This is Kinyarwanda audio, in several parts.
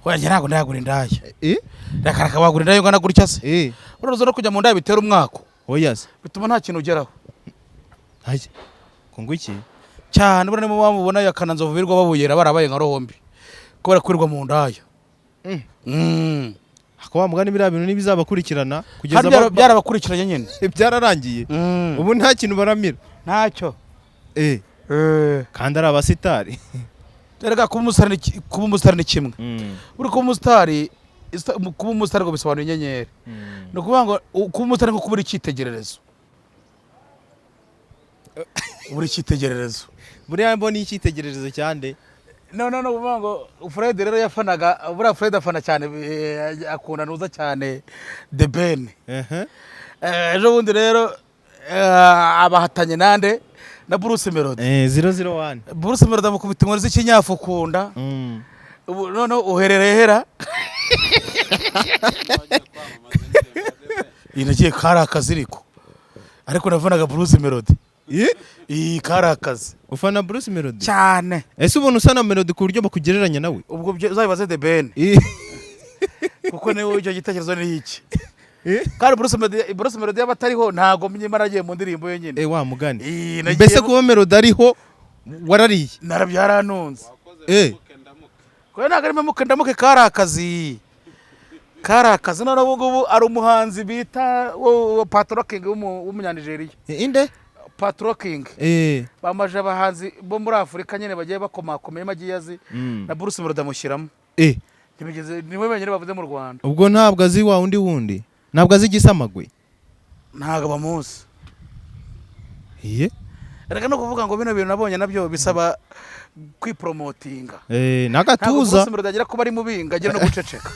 Oya, njye ntabwo ndayagura indaya. Eh. Rakaraka, wagura indaya ungana gutya se? Eh. Uraza no kujya mu ndaya bitera umwako. Oya se. Bituma nta kintu ugeraho. Hajya ngo ngwiki? Cyane, buriya niyo mpamvu ubona yakananzovu birirwa babuyera, barabaye nka rohombi kubera kwirirwa mu ndaya. Ako wa mugani, biriya bintu ntibizabakurikirana kugeza Kandi byarabakurikiranye nyine. Byararangiye. Ubu nta kintu baramira. Ntacyo. Eh, kandi ari abasitari. Erega kuba umusitari ni kimwe. Buri kuba umusitari, kuba umusitari ngo bisobanura inyenyeri. Ni ukuvuga ngo kuba umusitari nko kubura icyitegererezo, ubura icyitegererezo. Buriya mbona icyitegererezo cyande? No, no, no, ukuvuga ngo Fred rero yafanaga, buriya Fred afana cyane, akunda nuza cyane The Ben. Ejo bundi rero abahatanye nande? Na Bruce Melody. Eh, 001. Bruce Melody amukubita inkoni z'ikinyafu kunda. Ubu noneho uherereye hera iyi nagiye kari akaziriko, ariko navunaga Bruce Melody. Eh? Iyi kari akazi. Ufana Bruce Melody? Cyane. Ese ubona usa na Melody ku buryo bakugereranya nawe? Ubwo uzabibaze The Ben. Eh. Kuko niwe icyo gitekerezo ni iki. Eh? Kandi Bruce Melody yaba atariho ntabwo nyamara agiye mu ndirimbo ye nyine. Eh, wa mugani. Iyi nagiye. Mbese kuba Melody ariho warariye? Narabyaranunze. Eh. Kubera ntabwo arimo muke ndamuke, kari akazi, kari akazi. None ubu ngubu ari umuhanzi bita Patoranking w'umunyanigeriya. Inde? Patoranking. Eh. Bamaje abahanzi bo muri Afurika nyine bagiye bakomakomeyemo, agiye azi na Bruce Melody amushyiramo. Eh. Ntibigeze, niwe wenyine bavuze mu Rwanda. Ubwo ntabwo azi wa wundi wundi, ntabwo azi igisamagwe? Ntabwo bamuzi. Iye. Reka, no kuvuga ngo bino bintu nabonye nabyo bisaba kwiporomotinga. Eh. Ntabwo N'agatuza. Bruce Melody agira kuba ari mubi ngo agire no guceceka,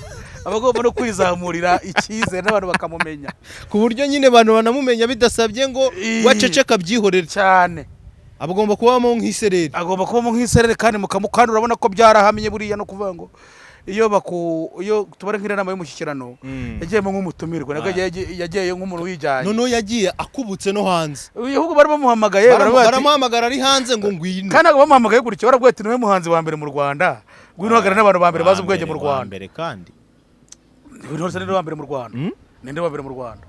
aba agomba no kwizamurira icyizere n'abantu bakamumenya. Ku buryo nyine abantu banamumenya bidasabye ngo waceceka, byihorere. Cyane. Agomba kubamo nk'isereri. Agomba kubamo nk'iserere kandi mukamu, kandi urabona ko byarahamye. Buriya no kuvuga ngo iyo tubare nk'inama nama y'umushyikirano yagiyemo nk'umutumirwa, nabwo yagiyeyo nk'umuntu wijyanye. Noneho yagiye akubutse no hanze. Ahubwo bari bamuhamagaye baravuga bati- Baramuhamagara ari hanze ngo ngwino. Kandi ntabwo bamuhamagaye gutyo, baravuga ati: "Niwe muhanzi wa mbere mu Rwanda, ngwino uhagarare n'abantu ba mbere bazi ubwenge mu Wa Rwanda." mbere kandi. Ngwino hose, ninde wa mbere mu Rwanda? Mm? Ninde wa mbere mu Rwanda?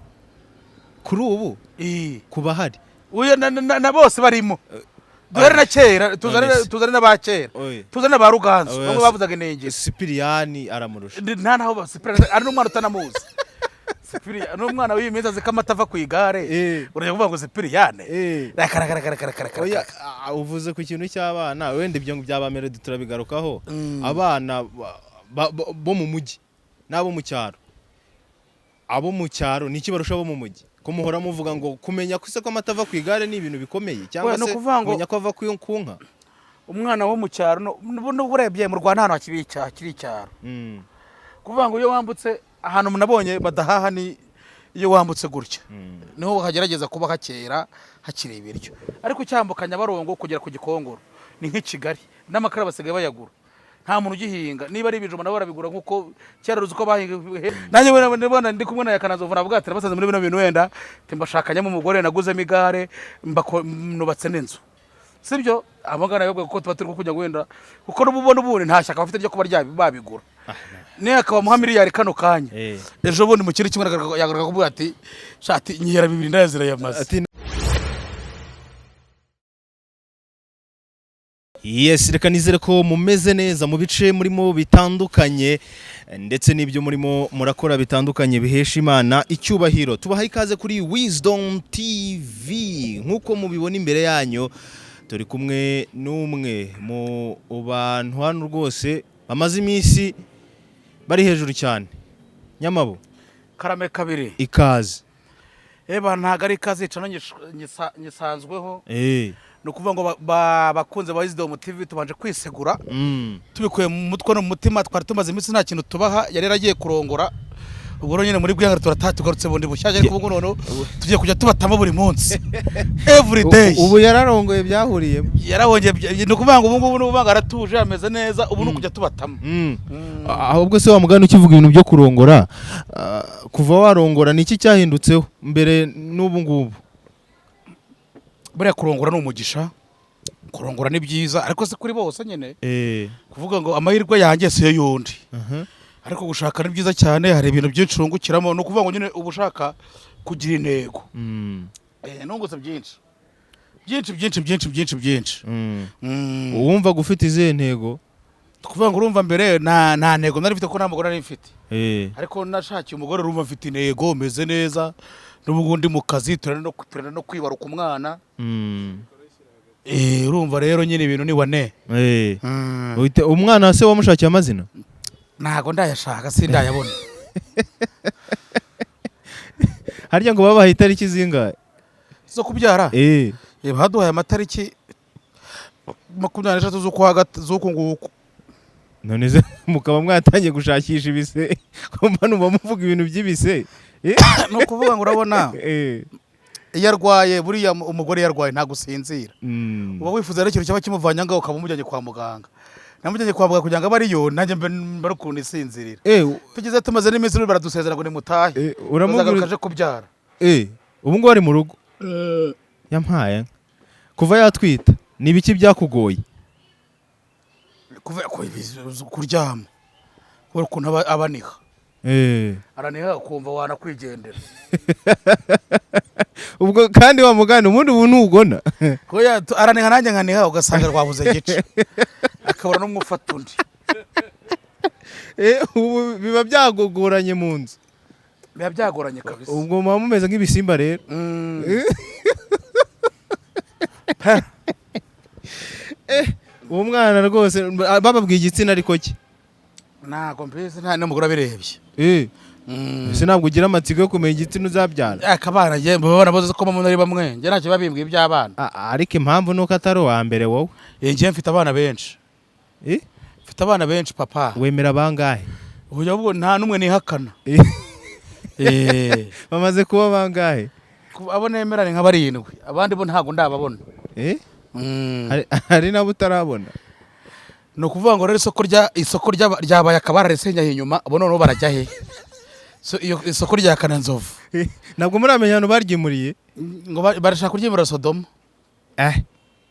Kuri ubu? Ii. Kuba hari. Uyu na bose barimo, duhere na kera, tuzane. None se. Tuzane n'aba kera. Oye. Tuzane na ba Ruganzu. Oya, bamwe bavuzaga inengeri. Sipiriyani aramurusha. Nta naho Sipiriyani ari n'umwana utanamuzi. Sipiriyani ni umwana w'iyi minsi, azi ko amata ava ku igare. Urajya kuvuga ngo Sipiriyane? Eh. Reka, reka, reka, reka, reka, reka. Oya, Reka. Uvuze ku kintu cy'abana, wenda ibyo byaba Melody turabigarukaho. Abana bo mu mujyi n'abo mu cyaro, abo mu cyaro ni iki barusha abo mu mujyi, ko muhora muvuga ngo kumenya ko se ko amata ava ku igare ni ibintu bikomeye, cyangwa Oya, ni se ukuvuga ngo- kumenya ko ava ku nka? Umwana wo mu cyaro n'ubu urebye mu Rwanda ahantu hakiri icyaro, hakiri icyaro. Kuvuga ngo iyo wambutse ahantu nabonye badahaha ni iyo wambutse gutya, niho hagerageza kuba hakera, hakiri ibiryo, ariko ucyambuka Nyabarongo kugera ku Gikongoro ni nk'i Kigali, n'amakara basigaye bayagura, nta muntu ugihinga. Niba ari ibijumba nabo barabigura nk'uko kera uzi ko bahinga. Nanjye wenda ndabona ndi kumwe na Yakanazovu, navuga ati nabasanze muri bino bintu, wenda mbashakanyemo umugore, naguzemo igare, nubatse n'inzu, sibyo? Abo ngana nabwo kuko tuba turi kujya wenda kuko n'ubu ubundi nta shyaka bafite ryo kuba babigura. Niyo akabamuha miliyari kano kanya, ejo bundi mu kindi kimwe yagaruka kuvuga ati: "Shati nyihera bibiri ndayo zirayamaze." Ati yes, reka nizere ko mumeze neza mu bice murimo bitandukanye ndetse n'ibyo murimo murakora bitandukanye bihesha Imana icyubahiro. Tubaha ikaze kuri Wisdom TV. Nk'uko mubibona imbere yanyu, turi kumwe n'umwe mu bantu hano rwose bamaze iminsi bari hejuru cyane. Nyamabo. Karame kabiri. Ikaze. Eba, ntabwo ari ikaze, icano nyisanzweho. Ni ukuvuga ngo bakunze ba Wisdom TV, tubanje kwisegura tubikuye mu mutwe no mu mutima. Twari tumaze iminsi nta kintu tubaha, yari yaragiye kurongora. Ubwo rero nyine muri bwihangane, turataha, tugarutse bundi bushyashya, ariko ubu noneho tugiye kujya tubatamo buri munsi, every day. Ubu yararongoye, byahuriyemo. Yarabonye, ni ukuvuga ngo ubu ngubu ni ukuvuga ngo aratuje, ameze neza, ubu ni ukujya tubatamo. Ahubwo se wa mugani, ukivuga ibintu byo kurongora, kuva warongora ni iki cyahindutseho mbere n'ubu ngubu? Buriya kurongora ni umugisha. Kurongora ni byiza, ariko si kuri bose nyine. Kuvuga ngo amahirwe yanjye siyo y'undi. Ariko gushaka ni byiza cyane, hari ibintu byinshi wungukiramo. Ni ukuvuga ngo nyine uba ushaka kugira intego. Nungutse byinshi byinshi byinshi byinshi byinshi byinshi. Uwumva ufite izihe ntego? Kuvuga ngo urumva, mbere nta ntego nari mfite kuko nta mugore nari mfite. Ariko nashakiye umugore, urumva mfite intego, meze neza n'ubu ndi mu kazi, turenda no kwibaruka umwana. Urumva rero nyine ibintu ni wane. Umwana se wamushakiye amazina? Ntago ndayashaka, sindayabona. Harya ngo babahaye itariki zingahe? Zo kubyara? Baduhaye amatariki 23 z'uku nguku. None se mukaba mwatangiye gushakisha ibise, ko numva muvuga ibintu by'ibise? Ni ukuvuga ngo urabona, iyo arwaye, buriya umugore iyo arwaye ntabwo usinzira. Uba wifuza rero ikintu cyaba kimuvanye ngaho, ukaba umujyanye kwa muganga. Namujyanye kwa muganga kugira ngo abe ariyo nanjye mbe mbere ukuntu isinzirira. Tugeze, tumaze n'iminsi ibiri, baradusezera ngo nimutahe. Uramubwira Bazagaruka aje kubyara. Ubu ngubu ari mu rugo? Yampaye, kuva yatwita ni ibiki byakugoye? Kuva kuryama, kubera ukuntu aba abaniha. Araniha ukumva wanakwigendera. Ubwo kandi wa mugani ubundi ubu ntugona. Kubera araniha nanjye nkaniha, ugasanga rwabuze gice, akabura n'umwe ufata undi. Ubu biba byagogoranye mu nzu. Biba byagoranye kabisa. Ubwo muba mumeze nk'ibisimba rero. Uwo mwana rwose bababwiye igitsina ariko cye? Ntabwo mbizi, nta n'umugore abirebye. Ese ntabwo ugira amatsiko yo kumenya igitsina uzabyara? Akabana njye mbabona boze ko mama ari bamwe, njye ntacyo babimbwiye iby'abana. Ariko impamvu nuko atari uwa mbere wowe. Njye mfite abana benshi. Mfite abana benshi, papa. Wemera bangahe? Ubu ahubwo nta n'umwe nihakana. Bamaze kuba bangahe? Abo nemera ni nka barindwi, abandi bo ntabwo ndababona. Hari n'abo utarabona? Ni ukuvuga ngo rero isoko ryabaye akabara risenyaho inyuma, abo noneho barajya he? So, iyo isoko rya Kananzovu. Ntabwo muramenya ahantu baryimuriye? Ngo barashaka kuryimura Sodoma.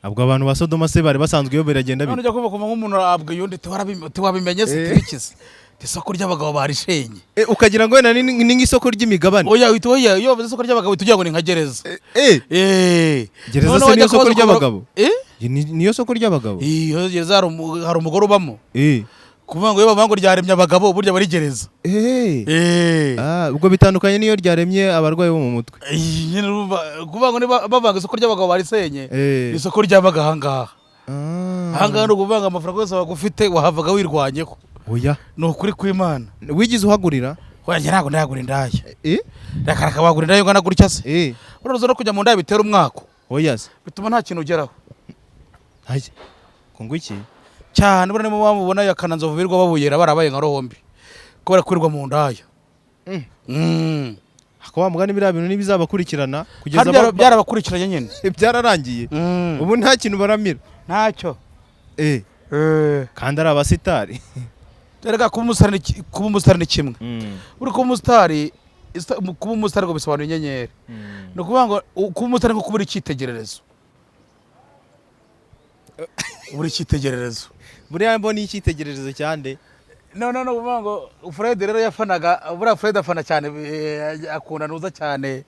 Ubwo abantu ba Sodoma se bari basanzwe iyo biragenda None bite? ujya kumva nk'umuntu abwiye undi, "Tiwarabi- tiwabimenye se?" Tibikize isoko ry'abagabo barishenye. Ukagira ngo wenda ni nk'isoko ry'imigabane. Oya, uhita, oya, iyo bavuze isoko ry'abagabo uhita ugira ngo ni nka gereza. Gereza Noneho se niyo wajya soko kubaza ry'abagabo? Eh? Niyo soko ry'abagabo? Iyo gereza hari umugore ubamo. Kuvuga ngo iyo bavuga ngo ryaremye abagabo, burya bari gereza. Ah, ubwo bitandukanye n'iyo ryaremye abarwayi bo mu mutwe. Nyine kuvuga ngo niba bavanga isoko ry'abagabo barisenye, isoko ryabaga ahangaha. Ahangaha ni ukuvuga ngo amafaranga yose wagufite wahavaga wirwanyeho. Oya. Ni ukuri kw'Imana. Wigeze uhagurira? Oya, njye ntabwo ndayagura indaya. Reka wagura indaya ungana gutya se? Uraza no kujya mu ndaya bitera umwako. Oya se. Bituma nta kintu ugeraho. Hajya ngo ngwiki? Cyane, buriya niyo mpamvu ubona ya Kananzovu birirwa babuyera, barabaye nka rohombi kubera kwirirwa mu ndaya. Ako wa mugani, biriya bintu ntibizabakurikirana kugeza Kandi byarabakurikiranye nyine. Byararangiye. Ubu nta kintu baramira. Ntacyo. Kandi ari abasitari. Erega kuba umusitari ni kimwe. Uri kuba umusitari, kuba umusitari ngo bisobanura inyenyeri. Ni ukuvuga ngo kuba umusitari nko kubura icyitegererezo, ubura icyitegererezo. Buriya mbona icyitegererezo cyande? No, no, no, kuvuga ngo Fred rero yafanaga, buriya Fred afana cyane, akunda nuza cyane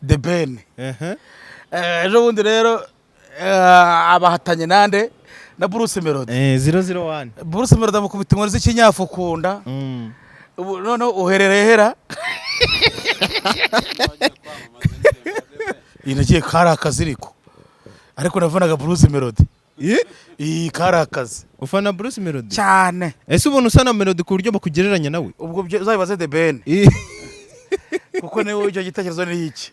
The Ben. Ejo bundi rero abahatanye nande? Na Bruce Melody. 001. Bruce Melody amukubita inkoni z'ikinyafu kunda. Ubu noneho uherereye hera iyi nagiye kari akaziriko, ariko navunaga Bruce Melody. Iyi kari akazi. Ufana Bruce Melody? Cyane. Ese ubona usa na Melody ku buryo bakugereranya nawe? Ubwo uzabibaze The Ben, kuko niwe icyo gitekerezo ni iki.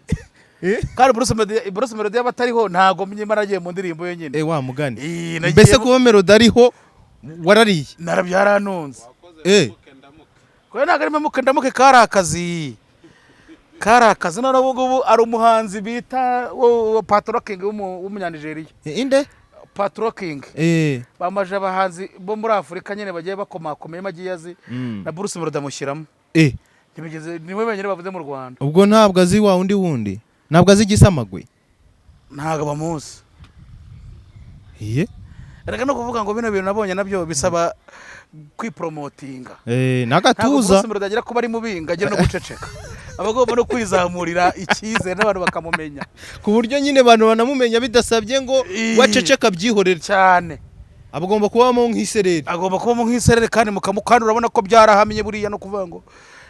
Kandi Bruce Melody yaba atariho ntabwo mnyima nagiye mu ndirimbo ye nyine. Wa mugani. Iyi nagiye. Mbese kuba Melody ariho warariye? Narabyaranunze. Kubera ntabwo arimo muke ndamuke, kari akazi, kari akazi. Noneho ubu ngubu ari umuhanzi bita Patoranking w'umunyanigeriya. Inde? Patoranking. Bamaje abahanzi bo muri Afurika nyine bagiye bakomakomeye agiye azi, na Bruce Melody amushyiramo. Ntibigeze, niwe wenyine bavuze mu Rwanda. Ubwo ntabwo azi wa wundi, ntabwo azi igisamagwe? Ntabwo bamuzi. Iye. Reka no kuvuga ngo bino bintu nabonye nabyo bisaba kwiporomotinga. Eh, Ntabwo n'agatuza. Bruce Melody agira kuba ari mubi ngo agire no guceceka, aba agomba no kwizamurira icyizere n'abantu bakamumenya. Ku buryo nyine abantu banamumenya bidasabye ngo waceceka, byihorere. Cyane. Agomba kubamo nk'isereri. Agomba kubamo nk'isereri kandi mukamu, kandi urabona ko byarahamye. Buriya no kuvuga ngo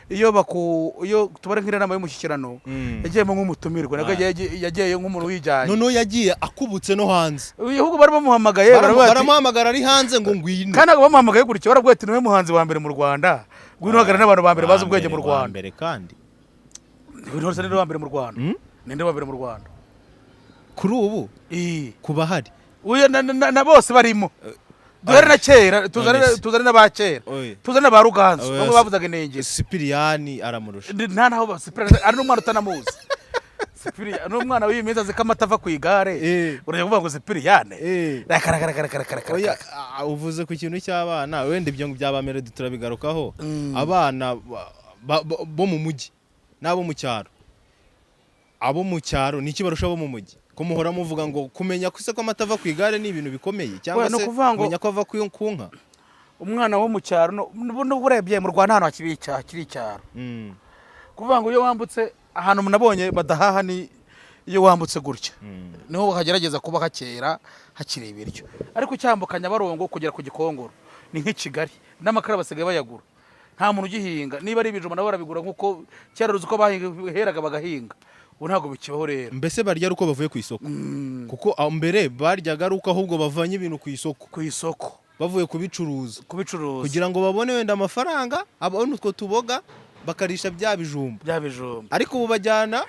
iyo baku iyo tubare nk'iriya nama y'umushyikirano, yagiyemo nk'umutumirwa, nabwo yagiyeyo nk'umuntu wijyanye. Noneho yagiye akubutse no hanze. Ahubwo bari bamuhamagaye, baravuga bati- Baramuhamagara ari hanze ngo ngwino. Kandi ntabwo bamuhamagaye gutyo, baravuga ati: "Niwe muhanzi wa mbere mu Rwanda, ngwino uhagarare n'abantu ba mbere bazi ubwenge mu Wa Rwanda." mbere kandi. Ngwino hose, ninde wa mbere mu Rwanda? Mm? Ninde wa mbere mu Rwanda? Kuri ubu? Ii. Kuba hari Uyu na bose barimo, duhere na kera, tuzane. None se- Tuzane n'aba kera. Oye. Tuzane n'aba Ruganzu. Oya, Bamwe bavuzaga inengeri. Sipiriyani aramurusha. Nta naho Sipiriyani ari n'umwana utanamuzi. Sipiriyani n'umwana w'iyi minsi azi ko amata ava ku igare. Urajya kuvuga ngo Sipiriyane? Reka, reka, reka, reka, reka, reka. Oya, Reka. uvuze ku kintu cy'abana, wenda ibyo byaba Melody turabigarukaho. Abana bo mu mujyi n'abo mu cyaro, abo mu cyaro ni iki barusha abo mu mujyi, ko muhora muvuga ngo kumenya ko se ko amata ava ku igare ni ibintu bikomeye, cyangwa Oya, ni se ukuvuga ngo- kumenya ko ava ku nka? Umwana wo mu cyaro, urebye mu Rwanda ahantu hakiri icyaro, hakiri icyaro. Kuvuga ngo iyo wambutse, ahantu nabonye badahaha ni iyo wambutse gutya, niho hagerageza kuba hakera, hakiri ibiryo. Ariko ucyambuka Nyabarongo kugera ku Gikongoro ni nk'i Kigali, n'amakara basigaye bayagura, nta muntu ugihinga. Niba ari ibijumba nabo barabigura, nk'uko kera uzi ko baheraga bagahinga, ubu ntabwo bikibaho rero. Mbese barya ari uko bavuye ku isoko, kuko aho mbere baryaga ari uko ahubwo bavanye ibintu ku isoko. Ku isoko. Bavuye kubicuruza. Kubicuruza. Kugira ngo babone wenda amafaranga, abone utwo tuboga bakarisha bya bijumba. Bya bijumba. Ariko ubu bajyana,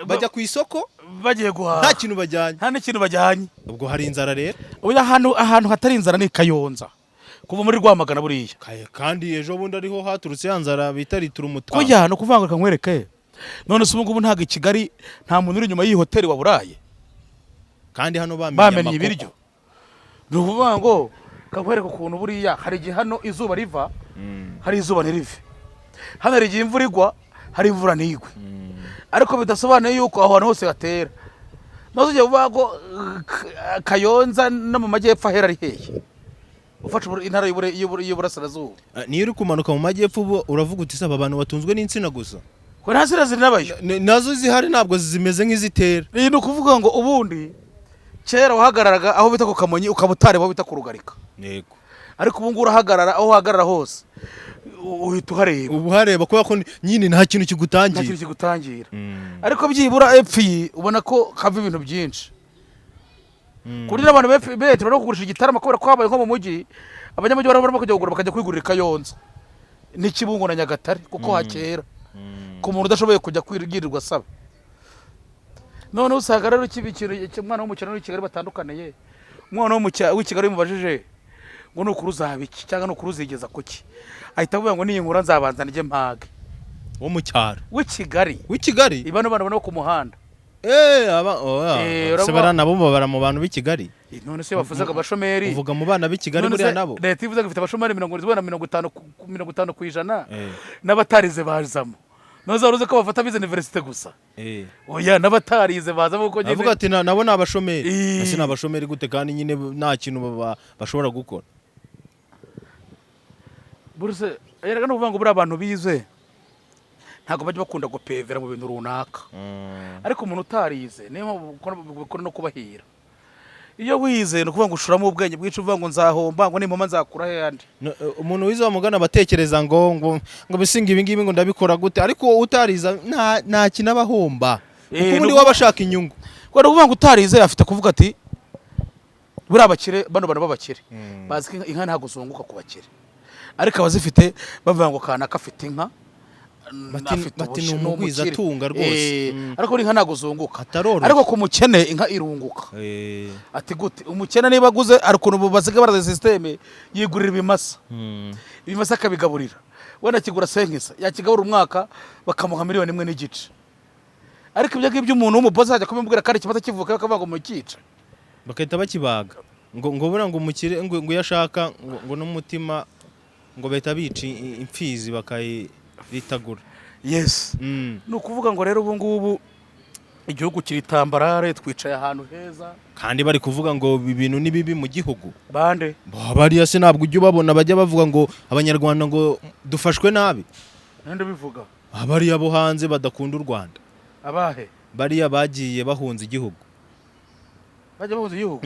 bajya ku isoko bagiye guhaha nta kintu bajyanye. Nta n'ikintu bajyanye. Ubwo hari inzara rero. Ubu ahantu hatari inzara ni Kayonza, kuva muri Rwamagana buriya. Kandi ejo bundi ariho haturutse ya nzara bita ritura umutamu. Kujya no kuvuga ngo reka nkwereke, none se ubu ngubu ntabwo i Kigali nta muntu uri inyuma y'iyi hoteli waburaye? Kandi hano bamenye Bamenye amakoko. ibiryo. Ni ukuvuga ngo kakwereka ukuntu buriya hari igihe hano izuba riva, hari izuba ntirive, hano hari igihe imvura igwa, hari imvura ntigwe, ariko bidasobanuye yuko aho hantu hose hatera. Maze ugiye kuvuga ngo Kayonza no mu majyepfo ahera ari hehe, ufashe intara y'Uburasirazuba? Ah, niyo uri kumanuka mu majyepfo ubu uravuga uti: "Saba abantu batunzwe n'insina gusa." Ko nta nsina zinabayo. Nazo zihari ntabwo zimeze nk'izitera. Ni ukuvuga ngo ubundi kera wahagararaga aho bita ku Kamonyi ukaba utareba aho bita ku Rugarika. Yego. Ariko ubu ngubu urahagarara, aho uhagarara hose uhita uhareba. Ubu hareba kubera ko nyine nta kintu Nta kigutangira. kintu kigutangira. Ariko byibura epfo iyi ubona ko hava ibintu byinshi, ku buryo n'abantu benshi bari kugurisha igitaramo, kubera ko habaye nko mu mujyi, abanyamujyi barimo kujya kugura, bakajya kwigurira i Kayonza n'Ikibungo na Nyagatare, kuko hakera ku muntu udashoboye kujya kwirirwa asaba. Noneho usanga rero kiba ikintu umwana wo mu cyaro n'uw'i Kigali batandukaniye. Umwana wo mu w'i Kigali mubajije ngo ni ukuri uzaba iki cyangwa ni ukuri uzigeza kuki, ahita avuga ngo niyi nkura nzabanza ndye mpage. Wo mu cyaro? W'i Kigali. W'i Kigali. Bano bana bo ku muhanda. Eh, aba oya. Eh, Se bariya nabo babara mu bantu b'i Kigali? Eh, none se bavuzaga abashomeri? Uvuga mu bana b'i Kigali? None Buriya se nabo leta ivuze ngo ifite abashomeri 70 na 50%, Eh. n'abatarize bazamo. None wari uzi ko bafata abize université gusa? Eh. Oya, n'abatarize bazamo, kuko Avuga ati: "Nabo ni abashomeri." Eh. Ese ni abashomeri gute kandi nyine nta kintu bashobora gukora? Buruse erega no kuvuga ngo buriya abantu bize ntabwo bajya bakunda gupevera mu bintu runaka, ariko umuntu utarize niyo mpamvu bikora no kubahira. Iyo wize ni ukuvuga ngo ushuramo ubwenge bwinshi, uvuga ngo nzahomba, ngo nimpoma nzakura he andi. No, umuntu wize wamugana abatekereza ngo bisinga ibi ngibi ngo ndabikora gute, ariko utariza nta kintu aba ahomba, kuko ubundi waba ashaka inyungu. Kubera ukuvuga ngo utarize afite kuvuga ati buriya abakire, bano bantu b'abakire bazi ko inka ntabwo zunguka ku bakire, ariko abazifite bavuga ngo kanaka afite inka, afite Bati ni ni umugwizatunga umukire. rwose. Eh, ariko inka ntabwo zunguka. Ataroroye. Ariko ku mukene inka irunguka. Eh. Ati gute? Umukene niba aguze, hari ukuntu basigaye baraza système, yigurira ibimasa, ibimasa akabigaburira, wenda akigura senkisa, yakigaburira umwaka bakamuha 1.5 miliyoni. Ariko ibyo ngibyo umuntu w'umubosi ajya kubimubwira kandi ikimasa kivuka, bakavuga ngo mukice. Bagahita bakibaga ngo buriya ngo umukire ngo iyo ashaka ngo n'umutima ngo bahita bica imfizi bakayiritagura. Yes. Ni ukuvuga ngo rero ubu ngubu Igihugu kiri tambarare, twicaye ahantu heza. Kandi bari kuvuga ngo ibi bintu ni bibi mu gihugu. Bande? Bariya se ntabwo ujya ubabona bajya bavuga ngo Abanyarwanda ngo dufashwe nabi? Ninde ubivuga? Bariya bo hanze badakunda u Rwanda. Abahe? Bariya bagiye bahunze igihugu. Bajya bahuza igihugu?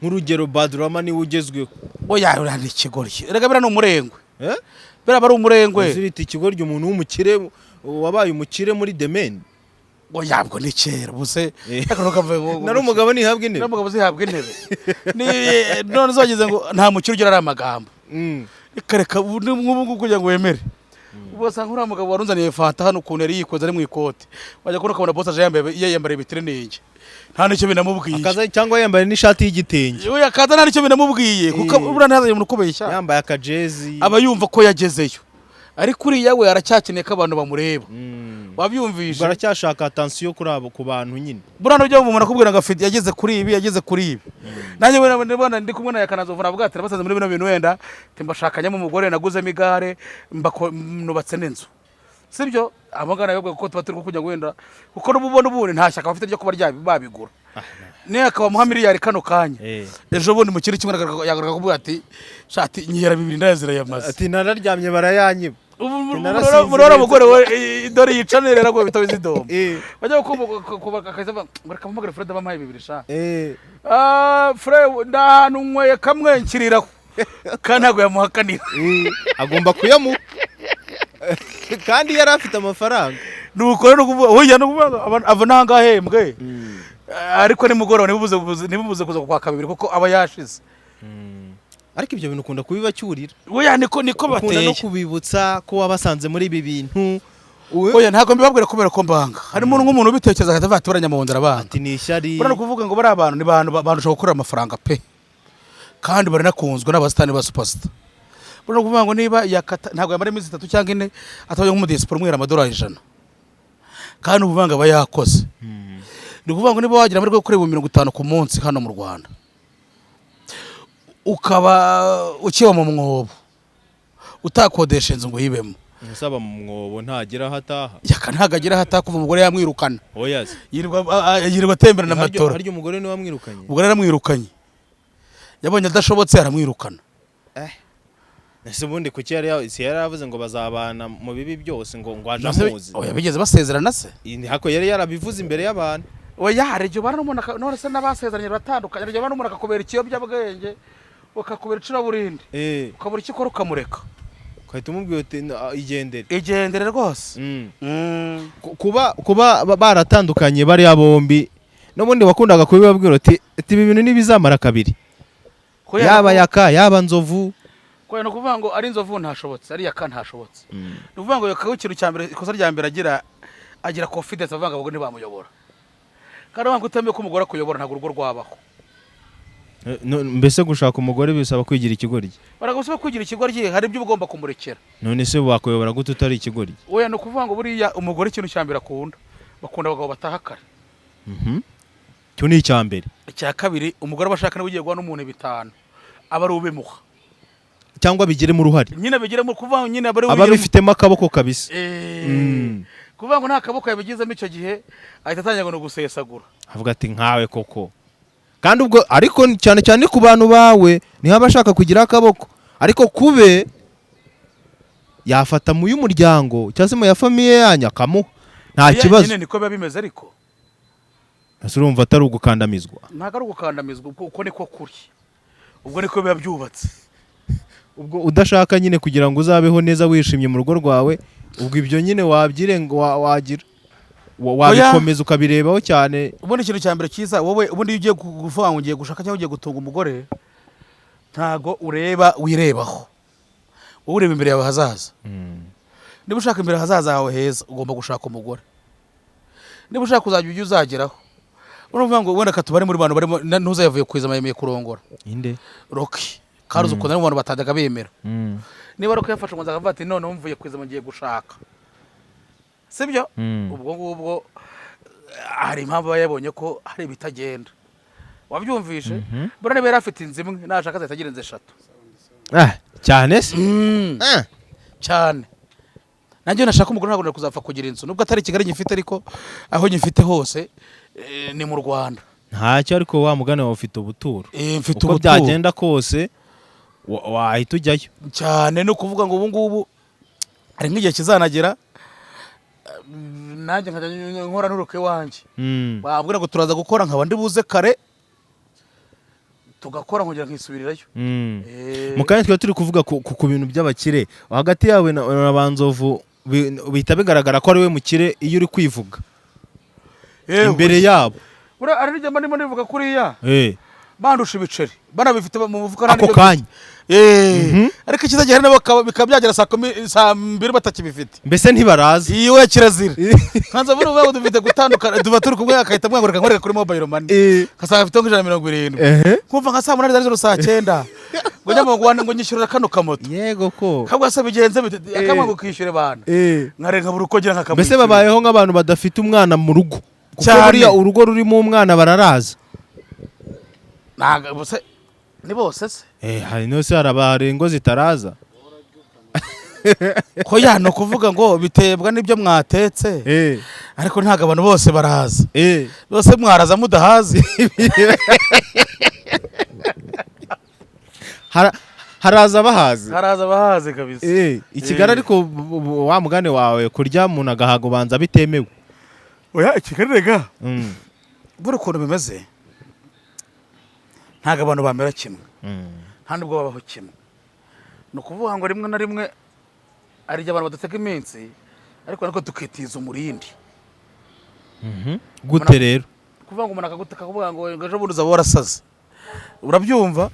Nk'urugero Badrama niwe ugezweho. Oya, uriya ni ikigoryi erega, biriya ni umurengwe. Eh? Biriya aba ari umurengwe. Uzirita ikigoryi umuntu w'umukire wabaye umukire muri The Mane? Oya, ubwo ni kera ubuse. Eh. Ariko ntukavuge ngo Nari umugabo ntihabwa intebe. Nari umugabo uzihabwa intebe. None uzageze ngo nta mukire ugira ari amagambo. Reka reka, ubu ni nk'ubu ngubu kugira ngo wemere, ubu wasanga uriya mugabo warunzaniye fanta hano ukuntu yari yikoze ari mu ikote, wajya kubona ukabona boss aje yambaye, yiyambariye ibitiriningi, nta n'icyo binamubwiye. Akaza cyangwa yambaye n'ishati y'igitenge. Oya, akaza nta n'icyo binamubwiye kuko Eh. buriya ntihazagire umuntu ukubeshya. Yambaye akajezi. Aba yumva ko yagezeyo, ariko uriya we aracyakeneye ko abantu bamureba. Wabyumvishe? Baracyashaka attention kuri abo ku bantu nyine. Buriya nubyo umuntu akubwira ngo afite, yageze kuri ibi, yageze kuri ibi. Nanjye wenda ndabona ndi kumwe na Yakanazovuna, avuga ati nabasanze muri bino bintu, wenda ati mbashakanyemo umugore, naguzemo igare, nubatse n'inzu, sibyo? Abo ngana nabwo kuko tuba turi kugira ngo wenda kuko n'ubu ubundi nta shyaka bafite ryo kuba babigura, niyo akabamuha miliyari kano kanya, ejo bundi mu kindi kimwe yagaruka kuvuga ati shati nyihera bibiri ndayazira yamaze. Ati nararyamye barayanyiba. Ubu Narasinziriye. murora mugore we dore yicanire rago bitabe zidoma. Bajya kumva akahita avuga ngo reka mpamagare Fred bampaye bibiri sha. Ah, Fred, ndahantu nyweye kamwe nkiriraho, kandi ntabwo yamuhakanira. Agomba kuyamuha kandi yari afite amafaranga. Nuko rero nukuvuga oya, nukuvuga ngo ava n'ahangaha ahembwe, ariko nimugoroba ntibubuze kuza kwaka bibiri kuko aba yashize. Ariko ibyo bintu ukunda kubibacyurira. Oya, niko Ukunda no bateye. kubibutsa ko wabasanze muri ibi bintu. Oya, ntabwo mbibabwira kubera ko mbanga. Harimo nk'umuntu ubitekereza agahita avuga ati bariya nyamuhondo arabanga. Ati ni ishyari. Buriya ni ukuvuga ngo bariya bantu ni bantu bandusha gukorera amafaranga pe, kandi baranakunzwe n'abasitani ba superstar. Buriya ni ukuvuga ngo niba yakata ntabwo yamara iminsi 3 cyangwa 4 atabonye nk'umudiyasipora umwera amadolari 100, kandi ubu ngo aba yakoze. Ni ukuvuga ngo niba wagira amahirwe yo gukora 50,000 ku munsi hano mu Rwanda, ukaba ukiba mu mwobo, utakodesha inzu ngo uyibemo. Usaba mu mwobo ntagira aho ataha. Yaka ntabwo agira aho ataha kuva umugore yamwirukana. Oya se. Yirirwa yirirwa atembera na matora. Harya umugore niwe wamwirukanye? Umugore yaramwirukanye, yabonye adashobotse aramwirukana. Ese ubundi kuki si yari yaravuze ngo bazabana mu bibi byose, ngo aje amuzi? Oya, bigeze basezerana se? Hako yari yarabivuze imbere y'abantu. Oya, hari igihe ubana n'umuntu none se n'abasezeranye baratandukanye. Hari igihe ubana n'umuntu akakubera ikiyobyabwenge, ukakubera icuraburindi, ukabura icyo ukora ukamureka. Ugahita umubwira uti "Igendere." Igendere rwose. Kuba baratandukanye bariya bombi, n'ubundi wakundaga kubibabwira uti ibi bintu ntibizamara kabiri. Yaba Yaka, yaba Nzovu. Kubera ni ukuvuga ngo ari Nzovu ntashobotse, ari Yaka ntashobotse. Ni ukuvuga ngo Yaka we ikintu cya mbere, ikosa rya mbere agira confidence, avuga ngo abagore ntibamuyobora, kandi avuga ngo utemeye ko umugore akuyobora ntabwo urugo rwabaho. Mbese gushaka umugore bisaba kwigira ikigoryi? Baragusaba kwigira ikigoryi, hari ibyo uba ugomba kumurekera. None se wakuyobora gute utari ikigoryi? Oya, ni ukuvuga ngo buriya umugore ikintu cya mbere akunda, bakunda abagabo bataha kare. Icyo ni icya mbere. Icya kabiri, umugore aba ashaka niba ugiye guha n'umuntu bitanu aba ari ubimuha. Cyangwa bigiremo uruhare. Nyine bigiremo, kuvuga ngo nyine aba ari aba ubigiremo. abifitemo akaboko kabisa. Kuvuga ngo nta kaboko yabigizemo, icyo gihe ahita atangira ngo ni ugusesagura. Avuga ati nkawe koko. Kandi ubwo ariko cyane cyane ku bantu bawe niho aba ashaka kugira akaboko, ariko kube yafata mu y'umuryango cyangwa se mu ya famille yanyu akamuha, nta Oya, kibazo. Nyine niko biba bimeze ariko. Ese urumva atari ugukandamizwa? Ntabwo ari ugukandamizwa, ubwo uko niko kuri, ubwo niko biba byubatse. Ubwo udashaka nyine kugira ngo uzabeho neza wishimye mu rugo rwawe, ubwo ibyo nyine wabyirenga wagira wabikomeza ukabirebaho cyane. Ubundi ikintu cya mbere cyiza, wowe ubundi iyo ugiye kuvuga ngo ugiye gushaka cyangwa ugiye gutunga umugore, ntago ureba wirebaho, wowe ureba imbere yawe hazaza. Niba ushaka imbere hazaza hawe heza, ugomba gushaka umugore. Niba ushaka kuzajya ujya uzageraho, uravuga ngo wenda katubare muri bantu barimo ntuzayavuye kwiza yemeye kurongora. Inde? Rocky karuzi ukuntu ari mu bantu batajyaga bemera. Niba Rocky yafashe umwanzuro akavuga ati none mvuye kwiza ngiye gushaka, sibyo? Ubwo ngubwo hari impamvu aba yabonye ko hari ibitagenda, wabyumvishe? Buriya niba yari afite inzu imwe, nashaka azahita agira inzu eshatu. Ah, cyane se? Ah. Cyane. Nanjye nashaka umugore ntabwo kuzapfa kugira inzu, nubwo atari Kigali nyifite, ariko aho nyifite hose ni mu Rwanda. Ntacyo, ariko wa mugani wawe ufite ubuturo. Mfite Uko ubuturo. byagenda kose wahita ujyayo. Cyane, ni ukuvuga ngo ubu ngubu hari nk'igihe kizanagera, nanjye nkajya nkora nturuka iwanjye. Bambwira ngo turaza gukora, nkaba ndi buze kare, tugakora, nkongera nkisubirirayo. Mu kanya twari turi kuvuga ku bintu by'abakire hagati yawe na Banzovu, bihita bigaragara ko ari we mukire iyo uri kwivuga imbere yabo. Buriya hari n'igihe mba ndimo nivuga kuriya, bandusha ibiceri banabifite mu mufuka nta Ako n'ibyo. kanya. Ariko icyiza gihari nabo bikaba byagera saa 10, saa 2 batakibifite. Mbese ntibaraza. Iyo kirazira nkanza muri ubu dufite gutandukana, tuba turi kumwe akahita mwangurika nkoreka kuri mobile money, nkasanga afite nk'170, nkumva nka saa 8 za nijoro, saa 9, ngo njya ngo nyishyurira kano kamoto. Yego ko. Kabwa se bigenze bite? Akamwe ngo kishyure bana, nkarenga buri uko ngira nkakamwishyura. Mbese babayeho nk'abantu badafite umwana mu rugo, kuko Cyane. buriya urugo rurimo umwana bararaza. Ntago bose, ni bose se? Hari no se hari ingo zitaraza. Ko ya ni ukuvuga ngo biterwa n'ibyo mwatetse, ariko ntabwo abantu bose baraza. Bose mwaraza mudahazi. Haraza bahazi. Haraza abahazi kabisa. I Kigali, ariko wa mugani wawe, kurya umuntu agahaga ubanza bitemewe. Oya, i Kigali rega buri ukuntu bimeze, ntabwo abantu bamera kimwe, nta nubwo babaho kimwe. Ni ukuvuga ngo rimwe na rimwe hari igihe abantu badatega iminsi, ariko tukitiza umurindi. Gute rero? Kuvuga ngo umuntu akagutaka, akavuga ngo ejo bundi uzaba warasaze, urabyumva,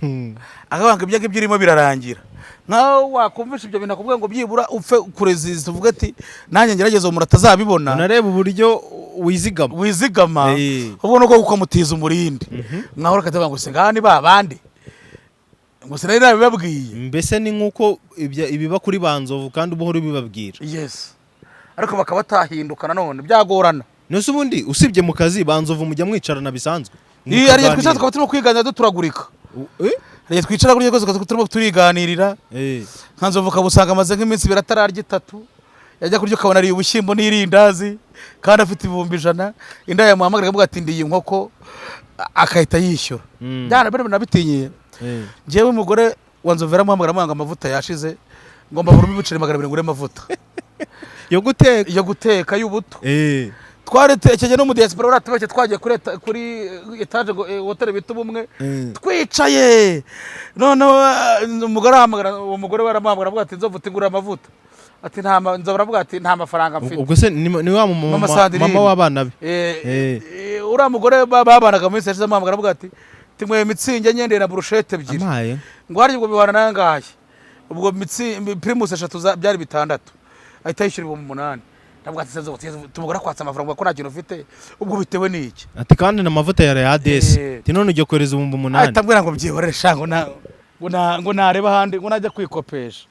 akavuga ngo ibyo ngibyo urimo birarangira. Nkaho wakumvisha ibyo bintu, akubwira ngo byibura upfe kureziza, uvuge ati nanjye ngerageza uwo muntu atazabibona. Unareba uburyo wizigama. Wizigama. Ubwo nuko ukamutiza umurindi, mwahora akavuga ngo se ngaha ni ba bandi, ngo sinari nabibabwiye. Mbese ni nk'uko ibiba kuri Banzovu kandi uba uhora ubibabwira. Yes, ariko bakaba batahinduka nanone byagorana. Nose ubundi usibye mu kazi, Banzovu mujya mwicarana bisanzwe? Iyo hari igihe twicara Mukaganira? tukaba turimo kwiganira duturagurika. Hari igihe twicara gutya rwose tukaba turimo turiganirira. Nka Nzovu ukaba usanga amaze nk'iminsi 2 atararya, 3, yajya kurya ukabona ariye ubushyimbo n'irindazi kandi afite 100,000. Inda yamuhamagara akavuga ati ndiye inkoko, akahita yishyura. Byana bino nabitinyiye. Njyewe umugore wa Nzovu yaramuhamagara amwanga amavuta yashize, ngomba burimo ibiceri 200 ngure amavuta Yo guteka. Yo guteka y'ubuto. Twari tekeye no mu diaspora baratubeshye, twagiye kuri etaje ngo hoteli bita Ubumwe. Twicaye noneho umugore ahamagara, uwo mugore we aramuhamagara avuga ati Nzovu tingura amavuta, ati nta Nzovu aravuga ati nta mafaranga mfite. Ubwo se ni wa Mama mama Sandrine. mama w'abana be? Uriya mugore babanaga mu minsi yashize amuhamagara avuga ati tinyweye Mützig nyendeye na burushete ebyiri. Amaye. Ngo harya ubwo bihwana nangahe? Ubwo Primus eshatu byari 600, ahita yishyura 8,000. Ndavuga ati Nzovu tumugore akwatsa amafaranga ko nta kintu ufite, ubwo bitewe n'iki? Ati kandi n'amavuta ya Rayadesi. Ati none ujya kohereza 8,000. Ahita ambwira ngo byihorere sha, ngo nareba ahandi, ngo najya kwikopesha.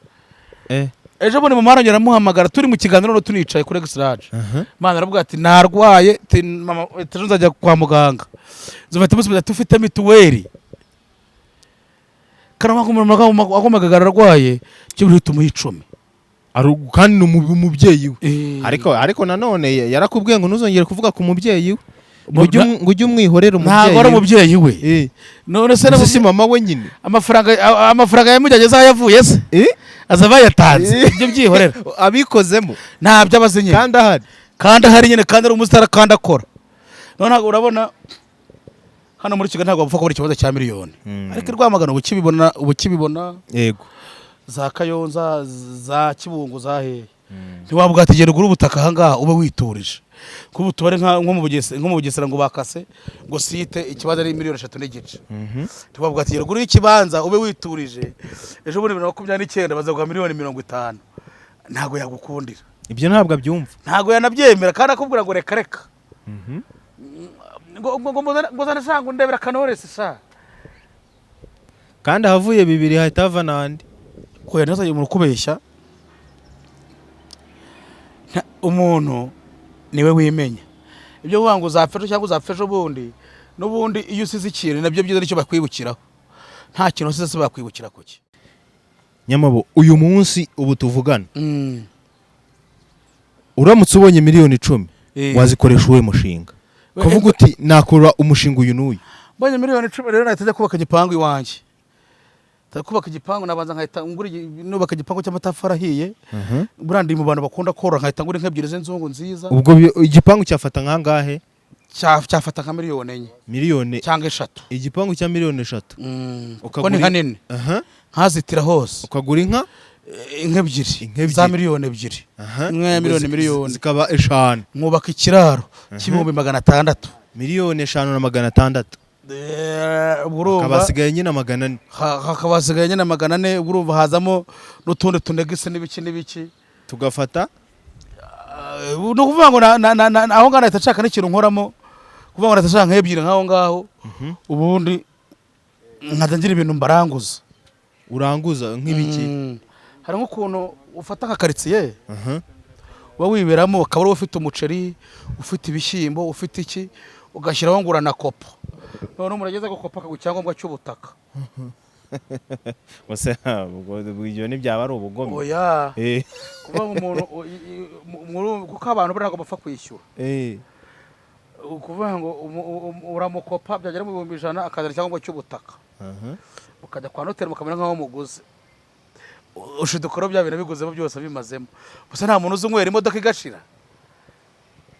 Ejo bundi mama arongera aramuhamagara turi mu kiganiro, noneho tunicaye kuri Exlage. Mana aravuga ati narwaye, ati mama ejo nzajya kwa muganga. Nzofata musubiza ati ufite mituweli, karama umuntu agomagagara arwaye cyo buri tumuha 10. Kandi ni umubyeyi we. Ariko nanone yarakubwiye ngo ntuzongere kuvuga ku mubyeyi we, ngo ujye umwihorera Ntabwo ari umubyeyi we. umubyeyi we. None se Ese si mama we nyine? Amafaranga yamujyanye aho yavuye se? Aza bayatanze. Ibyo byihorera. Abikozemo. Ntabyo abazi nyine. Kandi ahari. Kandi ahari nyine, kandi ari umusitari kandi akora. None ntabwo urabona hano muri Kigali ntabwo bapfa kubona ikibazo cya miliyoni, ariko i Rwamagana uba ukibibona. Za Kayonza, za Kibungo, za hehe, ntiwavuga ati genda ugure ubutaka ahangaha ube witurije, kuba utubare nko mu Bugesera ngo bakase ngo site ikibanza ari miliyoni 3.5. Ntiwavuga ati genda ugure ikibanza ube witurije, ejo bundi 2029 bazaguha miliyoni 50, ntabwo yagukundira. Ibyo ntabwo abyumva. Ntabwo yanabyemera, kandi akubwira ngo reka reka, ngo zane sha, ngo ndebera Kanoresi sha. Kandi ahavuye bibiri hahita hava n'andi. Oya, ntazajye umuntu ukubeshya. Umuntu niwe wimenya. Ibyo kuvuga ngo uzapfa ejo cyangwa uzapfa ejo bundi, n'ubundi iyo usize ikintu nabyo byiza nicyo bakwibukiraho. Nta kintu usize se bakwibukira kuki? Nyamabo, uyu munsi ubu tuvugana, Uramutse ubonye miliyoni 10, Eh. wazikoresha uwuhe mushinga? Ukavuga uti: "Nakora umushinga uyu n'uyu." Mbonye miliyoni 10 rero, nahita njya kubaka igipangu iwanjye. Njya kubaka igipangu, nabanza nkahita ngura nubaka igipangu cy'amatafari ahiye. Buriya ndi mu bantu bakunda korora, nkahita ngura inka ebyiri z'inzungu nziza. Ubwo igipangu cyafata nkangahe? Cyafata nka miliyoni 4 Miliyoni cyangwa 3. Igipangu cya miliyoni 3? Kuko Ukagura ni hanini, nkazitira hose. Ukagura inka? Inka ebyiri. Inka ebyiri. Za miliyoni 2. Inka ya miliyoni, miliyoni. Zikaba 5. Nkubaka ikiraro cy'ibihumbi 600. Miliyoni 5 na 600. Ubwo urumva Hakaba hasigaye nyine 400. Hakaba hasigaye nyine 400. Ubwo urumva hazamo n'utundi tunegisi n'ibiki n'ibiki. Tugafata. Ni ukuvuga ngo aho ngaho nahita nshaka n'ikintu nkoramo, kuvuga ngo nahita nshaka nk'ebyiri nk'aho ngaho, ubundi nkajya ngira ibintu mbaranguza. Uranguza nk'ibiki? Hari nk'ukuntu ufata nka karitsiye uba wiberamo, ukaba uri ufite umuceri, ufite ibishyimbo, ufite iki, ugashyiraho ngo uranakopa, noneho umuntu ageze gukopa akaguha icyangombwa cy'ubutaka. Gusa ubwo ibyo ntibyaba ari ubugome? Oya, kuvuga ngo umuntu kuko abantu buriya ntabwo bapfa kwishyura. Ukuvuga ngo uramukopa, byagera mu 100,000 akazana icyangombwa cy'ubutaka, ukajya kwa noteri mukamera nk'aho muguze, ushidukora bya bintu biguzemo byose bimazemo gusa. Nta muntu uzi unywera imodoka igashira.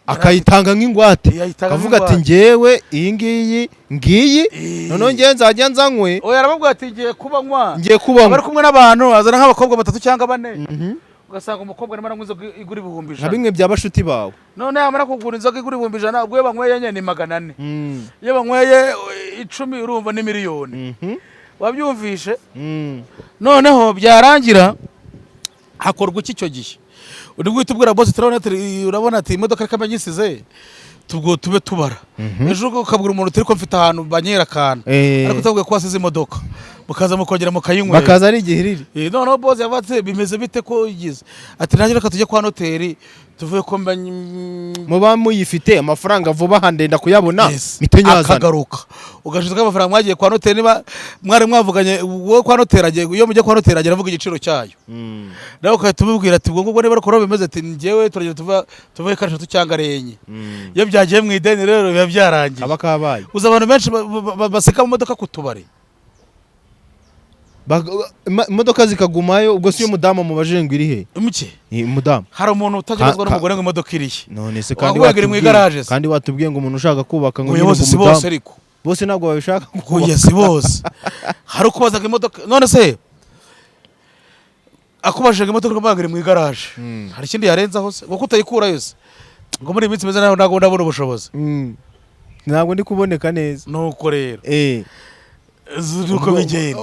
Akayitanga nk'ingwate. Yayitanga Akavuga ati: nk'ingwate. "Ngewe iyi ngiyi ngiyi, noneho ngewe nzajya nzanywe." Oya, arababwira ati: "Ngiye kuba nywa." Ngiye kuba. Aba ari kumwe n'abantu, azana nk'abakobwa batatu cyangwa bane, ugasanga umukobwa arimo aranywa inzoga igura ibihumbi Nka ijana bimwe bya bashuti bawe. None yamara kugura inzoga igura 100,000, ubwo iyo banyweye enye ni 400, iyo banyweye 10 urumva ni miliyoni. Wabyumvishe? Noneho byarangira hakorwa iki icyo gihe? Uri guhita ubwira boss, turabona ati, urabona ati imodoka reka mbe nyisize, tubwo tube tubara ejo. Ukabwira umuntu turi ko mfite ahantu banyera akantu, ariko utabwiye ko wasize imodoka, mukaza mukongera mukayinywera. Bakaza ari igihiriri. Noneho boss yavuze ati: "Bimeze bite ko ugize?" Ati: "Nanjye reka tujye kwa noteri tuvuye ko mba Muba muyifite amafaranga vuba aha, ndenda kuyabona. Yes. Mpite nyazana. Akagaruka ugashize amafaranga mwagiye kwa noteri, niba mwari mwavuganye wowe kwa noteri agiye, iyo mujye kwa noteri agera avuga igiciro cyayo, nawe ugahita umubwira ati: "Ubwo ngubwo niba ariko bimeze," ati: "Njyewe turagenda tuva tuvuye ko ari eshatu cyangwa ari enye." Iyo byagiye mu ideni rero biba byarangiye. Kaba kabaye. Uzi abantu benshi baseka mu modoka ku tubari. Imodoka zikagumayo. Ubwo si yo umudamu mubajije ngo iri he? Muke. Ni umudamu. Hari umuntu utagerezwa n'umugore ngo imodoka irihe. None se kandi Wavuga ngo iri mu watubwiye igaraje se? Kandi watubwiye ngo umuntu ushaka kubaka ngo Oya, nyine bose ngo si bose umudamu ariko. Bose ntabwo babishaka Oya, kubaka. si bose. Hari ukubazaga imodoka, none se akubajije ngo imodoka, ukavuga ngo iri mu igaraje, hari ikindi yarenzaho se? Kuko utayikurayo se ngo muri iyi minsi imeze nabi, ntabwo ndabona ubushobozi. Ntabwo ndi kuboneka neza. Nuko rero nuko bigenda.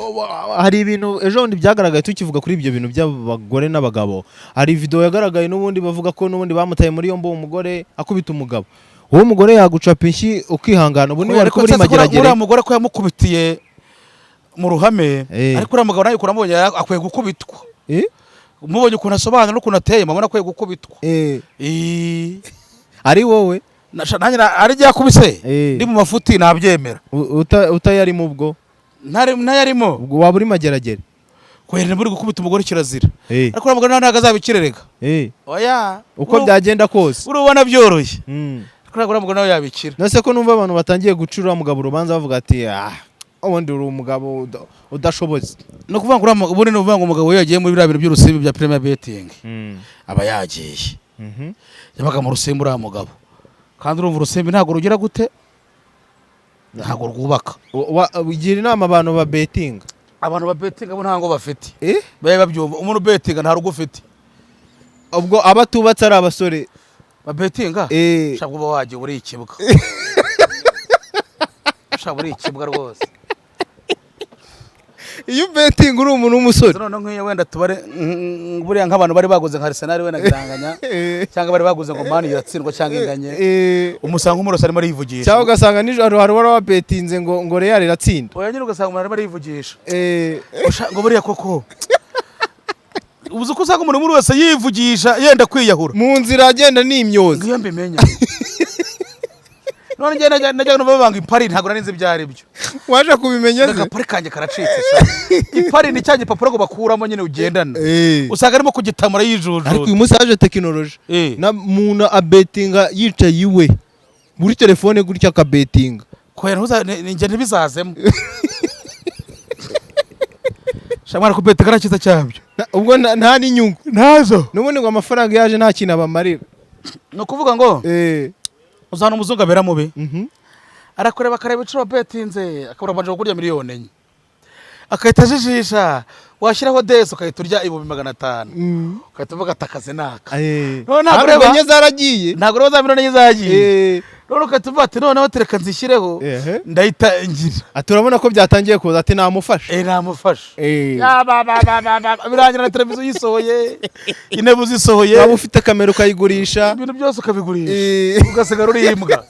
Hari ibintu ejo bundi byagaragaye, tukivuga kuri ibyo bintu by'abagore n'abagabo. Hari video yagaragaye n'ubundi bavuga ko n'ubundi bamutaye muri yombi, uwo mugore akubita umugabo. Uwo mugore yagucapa inshyi ukihangana, ubu niwe ari Ariko kubura nsetse ko imageragere. uriya mugore ko yamukubitiye mu ruhame, ariko uriya mugabo nawe ukuntu amubonye akwiye gukubitwa. Mubonye ukuntu asobanura n'ukuntu ateye, mubona akwiye gukubitwa. Ari wowe? Nanjye ari ryo yakubise. Ndi mu mafuti nabyemera. Utayarimo ubwo? Ntayarimo. Ubwo waba uri mageragere. Kwera muri gukubita umugore kirazira. Ariko uriya mugore nawe ntabwo azabikirerega. Oya. Uko byagenda kose. Urubona byoroshye, ariko ntabwo uriya mugore nawe yabikira. Nase ko numva abantu batangiye gucura uriya mugabo urubanza, bavuga ati: "Ah, ubundi uri umugabo udashobotse." Ni ukuvuga ngo ubundi ni ukuvuga ngo umugabo iyo yagiye muri biriya bintu by'urusimbi bya Premier Betting, aba yagiye. Yabaga mu rusimbi uriya mugabo, kandi urumva urusimbi ntabwo rugira gute, ntabwo rwubaka. Ugira inama abantu ba betinga? Abantu ba betinga bo ntabwo bafite, babe babyumva, umuntu ubetinga nta rugo ufite. Ubwo abatubatse ari abasore? Babetinga, ushobora kuba wagiye uri ikibwa, ushobora uri ikibwa rwose. Iyo ubetinga uri umuntu w'umusore? Noneho nk'iyo wenda tubare buriya nk'abantu bari baguze nka Arsenal wenda iranganya, cyangwa bari baguze ngo Man iratsindwa cyangwa inganye, umusanga umurosi arimo arivugisha. Cyangwa ugasanga nijoro hari uwari wabetinze ngo Real iratsinda. Oya nyine, ugasanga umuntu arimo arivugisha. Ngo buriya koko uzi ko usanga umuntu muri wese yivugisha yenda kwiyahura. Mu nzira agenda n'imyoza. Ngiyo mbimenya. None njye najya numva banga ipari, ntabwo nari nzi ibyo ari byo. Waje kubimenya se? Agapari kanjye karacitse sha. Ipari ni cya gipapuro ngo bakuramo nyine ugendana. Usanga arimo kugitamura yijujuta. Ariko uyu munsi haje tekinoloji. Na muntu abetinga yicaye iwe muri telefone gutya, akabetinga. Kubera njye ntibizazemo sha mwana, kubetinga nta cyiza cyabyo. Ubwo nta n'inyungu. Ntazo. N'ubundi ngo amafaranga yaje nta kintu abamarira. Ni ukuvuga ngo uzana umuzungu abera mubi, arakureba, akareba ibiciro betinze, akabura amajana kurya 4 miliyoni, agahita ajijisha, washyiraho desi ugahita urya 500,000, ugahita uvuga ati akazi naka. None ntabwo Ntabwo ureba- enye zaragiye. Ntabwo rero za 1 miliyoni zagiye. None ugahita uvuga ati noneho tereka nzishyireho, ndahita ngira. Ati urabona ko byatangiye kuza, ati namufashe. Namufashe. Ya, ba, ba, ba, ba, ba, birangira na televiziyo uyisohoye, intebe uzisohoye. Waba ufite kamera ukayigurisha. Ibintu byose ukabigurisha, ugasigara uri imbwa.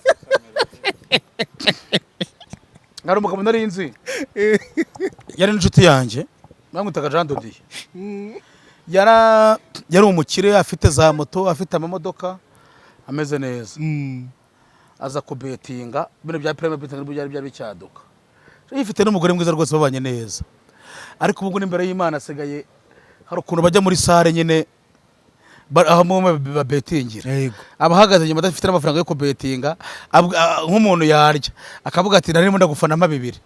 Hari umugabo nari nzi, yari n'inshuti yanjye, bamwitaga Jean Dodier. Yari umukire, afite za moto, afite amamodoka, ameze neza. Aza kubetinga bino bya prime betting, nibwo byari bicyaduka, yifite n'umugore mwiza rwose, babanye neza. Ariko ubu ngubu imbere y'Imana asigaye hari ukuntu bajya muri salle nyine, aho mwe babetingira, abahagaze inyuma adafite n'amafaranga yo kubetinga, nk'umuntu yarya akavuga ati narimo ndagufanamo bibiri.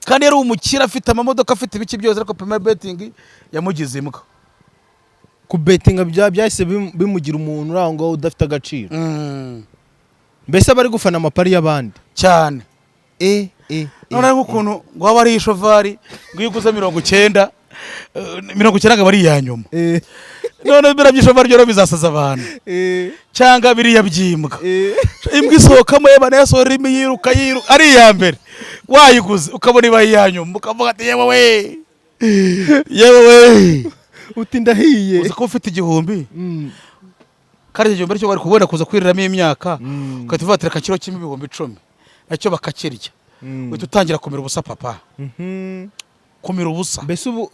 Kandi yari umukire, afite amamodoka, afite ibiki byose, ariko premier betting yamugize imbwa. Kubetinga byahise bimugira umuntu uri aho ngaho udafite agaciro. Mbese aba ari gufana amapari y'abandi. Cyane. Noneho nk'ukuntu ngo waba ari ishovari, ngo iyo uguze 90, 90 akaba ari iya nyuma. None biriya by'ishovari byo rero bizasaza abantu, cyangwa biriya by'imbwa. Imbwa isohokamo yeba nayo ururimi, yiruka yiruka ari iya mbere, wayiguze ukabona ibaye iya nyuma, ukavuga ati yewe we, yewe we. Uti ndahiye. Uzi ko ufite 1000, kandi icyo 1000 aricyo bari kubona kuza kwiriramo imyaka, ugahita uvuga ati reka kiro kimwe 10,000, nacyo bakakirya, uhita utangira kumira ubusa, papa. Kumira ubusa. Mbese ubu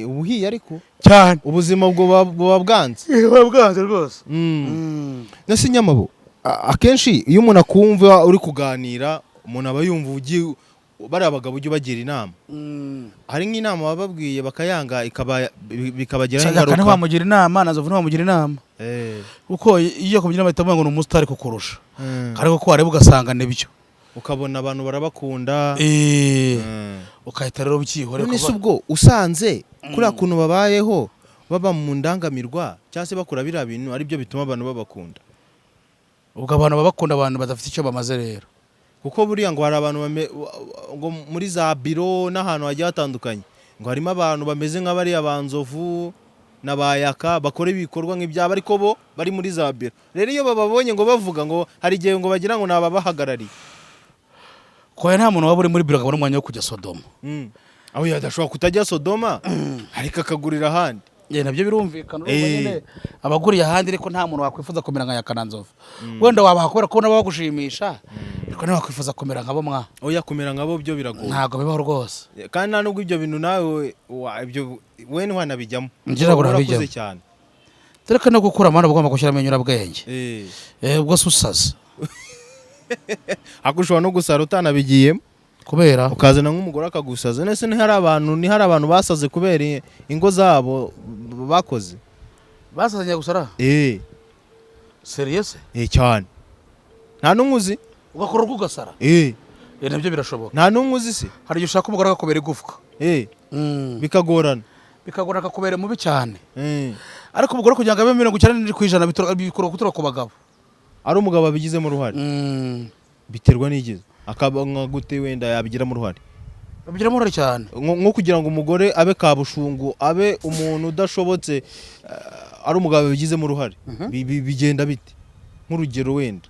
ubuhiye ariko. Cyane. Ubuzima ubwo buba bwanze. Buba bwanze rwose. Nese Nyamabo, akenshi iyo umuntu akumva uri kuganira, umuntu aba yumva ugiye bariya bagabo ujya ubagira inama. Hari nk'inama bababwiye bakayanga, ikaba bikabagiraho Cyangwa ingaruka? Ntiwamugira inama, na Nzovu ntiwamugira inama, kuko iyo kugira inama bahita bavuga ngo ni umusitari kukurusha. Ariko ko wareba ugasanga nibyo. Ukabona abantu barabakunda. Ukahita rero ubyihorera. None se ubwo usanze kuriya kuntu babayeho, baba mu ndangamirwa cyangwa se bakora biriya bintu, ari byo bituma abantu babakunda? Ubwo abantu baba bakunda abantu badafite icyo bamaze rero. Kuko buriya ngo hari abantu ngo muri za biro n'ahantu hagiye hatandukanye, ngo harimo abantu bameze nk'abariya ba Nzovu na ba Yaka, bakora ibikorwa nk'ibyabo ariko bo bari muri za biro. Rero iyo bababonye ngo bavuga, ngo hari igihe ngo bagira ngo ni ababahagarariye. Koya, nta muntu waba uri muri biro akabona umwanya wo kujya Sodoma. Aho yadashobora kutajya Sodoma, ariko akagurira ahandi. Ye, nabyo birumvikana, urumva nyine abaguriye ahandi, ariko nta muntu wakwifuza kumera nka Yaka na Nzovu. Wenda wabaha kubera ko nabo bagushimisha, ariko ntiwakwifuza kumera nkabo mwa. Oya, kumera nkabo byo biragoye. Ntabwo bibaho rwose. Kandi nta nubwo ibyo bintu nawe ibyo we ntiwanabijyamo. Ngira ngo Urakuze nabijyamo. cyane. Tureke no gukura amana, ugomba gushyiramo inyurabwenge. Ubwo se usaza? Ariko ushobora no gusara utanabigiyemo. Kubera? Ukazana nk'umugore akagusaza. Nese ntihari abantu basaze kubera ingo zabo bakoze? Basazanye gusara? Sérieux? Eh, cyane. Nta n'umwe uzi? Ugakora urwo ugasara? Nabyo birashoboka. Nta n'umwe uzi se? Hari igihe ushaka umugore akakubera igufwa. Bikagorana. Bikagorana, akakubera mubi cyane. Ariko umugore kugira ngo abe 90% bikura guturuka ku bagabo. Ari umugabo wabigizemo uruhare? Biterwa n'igize akaba nka gute, wenda yabigiramo uruhare? Babigiramo uruhare cyane. Nko kugira ngo umugore abe kabushungu, abe umuntu udashobotse, ari umugabo wabigizemo uruhare. Bigenda bite, nk'urugero wenda?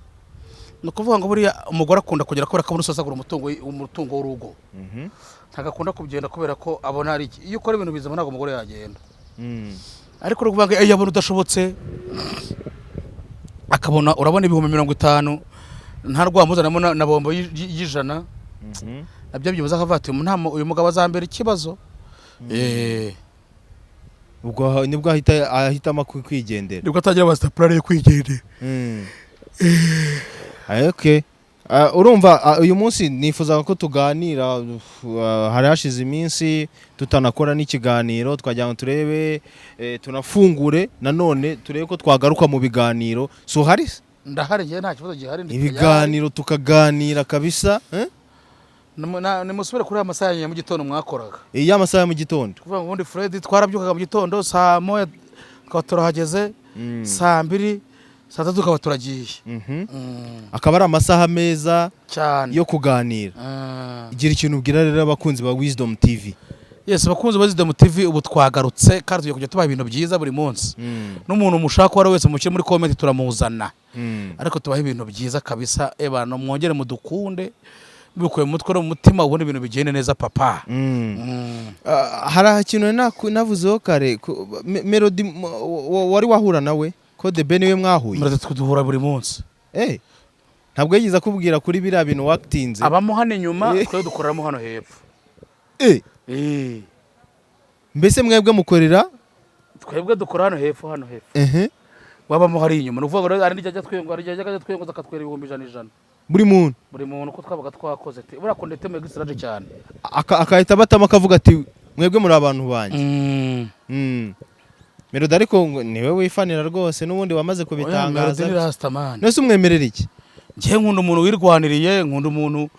Ni ukuvuga ngo buriya umugore akunda kugera kubera ko abona usesagura umutungo w'urugo. Ntabwo akunda kugenda kubera ko abona ari iki. Iyo ukora ibintu bizima ntabwo umugore yagenda. Ariko uri kuvuga ngo iyo abona udashobotse, akabona urabona 50,000 nta rwamuzanamo na bombo y'ijana, nabyo byibuze akavuga ati "Uyu mugabo azambera ikibazo." Ubwo nibwo ahitamo kwigendera. Nibwo atangira master plan yo kwigendera. Okay. Urumva uyu munsi nifuzaga ko tuganira, hari hashize iminsi tutanakora n'ikiganiro, twagira ngo turebe, tunafungure nanone turebe ko twagaruka mu biganiro. So hari se? Ndahari njyewe, nta kibazo gihari, ndi tayari. Ibiganiro tukaganira kabisa, eh? Nimusubire kuri aya masaha ya mu gitondo mwakoraga. Iya masaha ya mu gitondo. Kuvuga ngo ubundi Fred twarabyukaga mu gitondo saa 1 tukaba turahageze, saa 2, saa 3 tukaba turagiye. Akaba ari amasaha meza cyane yo kuganira. Igira ikintu ubwira rero abakunzi ba Wisdom TV. Yes, abakunzi ba Wisdom TV, ubu twagarutse kandi tugiye kujya tubaha ibintu byiza buri munsi. N'umuntu mushaka uwo ari we wese mushyire muri comment, turamuzana. Ariko tubaha ibintu byiza kabisa. Ebana, mwongere mudukunde mbikuye mu mutwe no mu mutima, ubundi ibintu bigende neza, papa. Hari ikintu navuzeho kare, Melody wari wahura nawe ko The Ben we mwahuye? Muraze, duhura buri munsi. Ntabwo yigeze akubwira kuri biriya bintu wakitinze? Abamo hano inyuma, twe dukoreramo hano hepfo. Mbese mwebwe mukorera? Twebwe dukora hano hepfo, hano hepfo. Wabamo hari inyuma, ni ukuvuga ngo rero hari n'igihe ajya twiyunga, hari igihe ajya twiyunguza akatwera 100,000 100,000. Buri muntu? Buri muntu, uko twabaga twakoze te buriya kondete mu extra cyane. Akahita batama akavuga ati: "Mwebwe muri abantu banjye." Melody ariko ngo niwe wifanira rwose, n'ubundi wamaze Melody kubitangaza. Ni Rastaman. Nese umwemerera iki? Njyewe nkunda umuntu wirwaniriye, nkunda umuntu,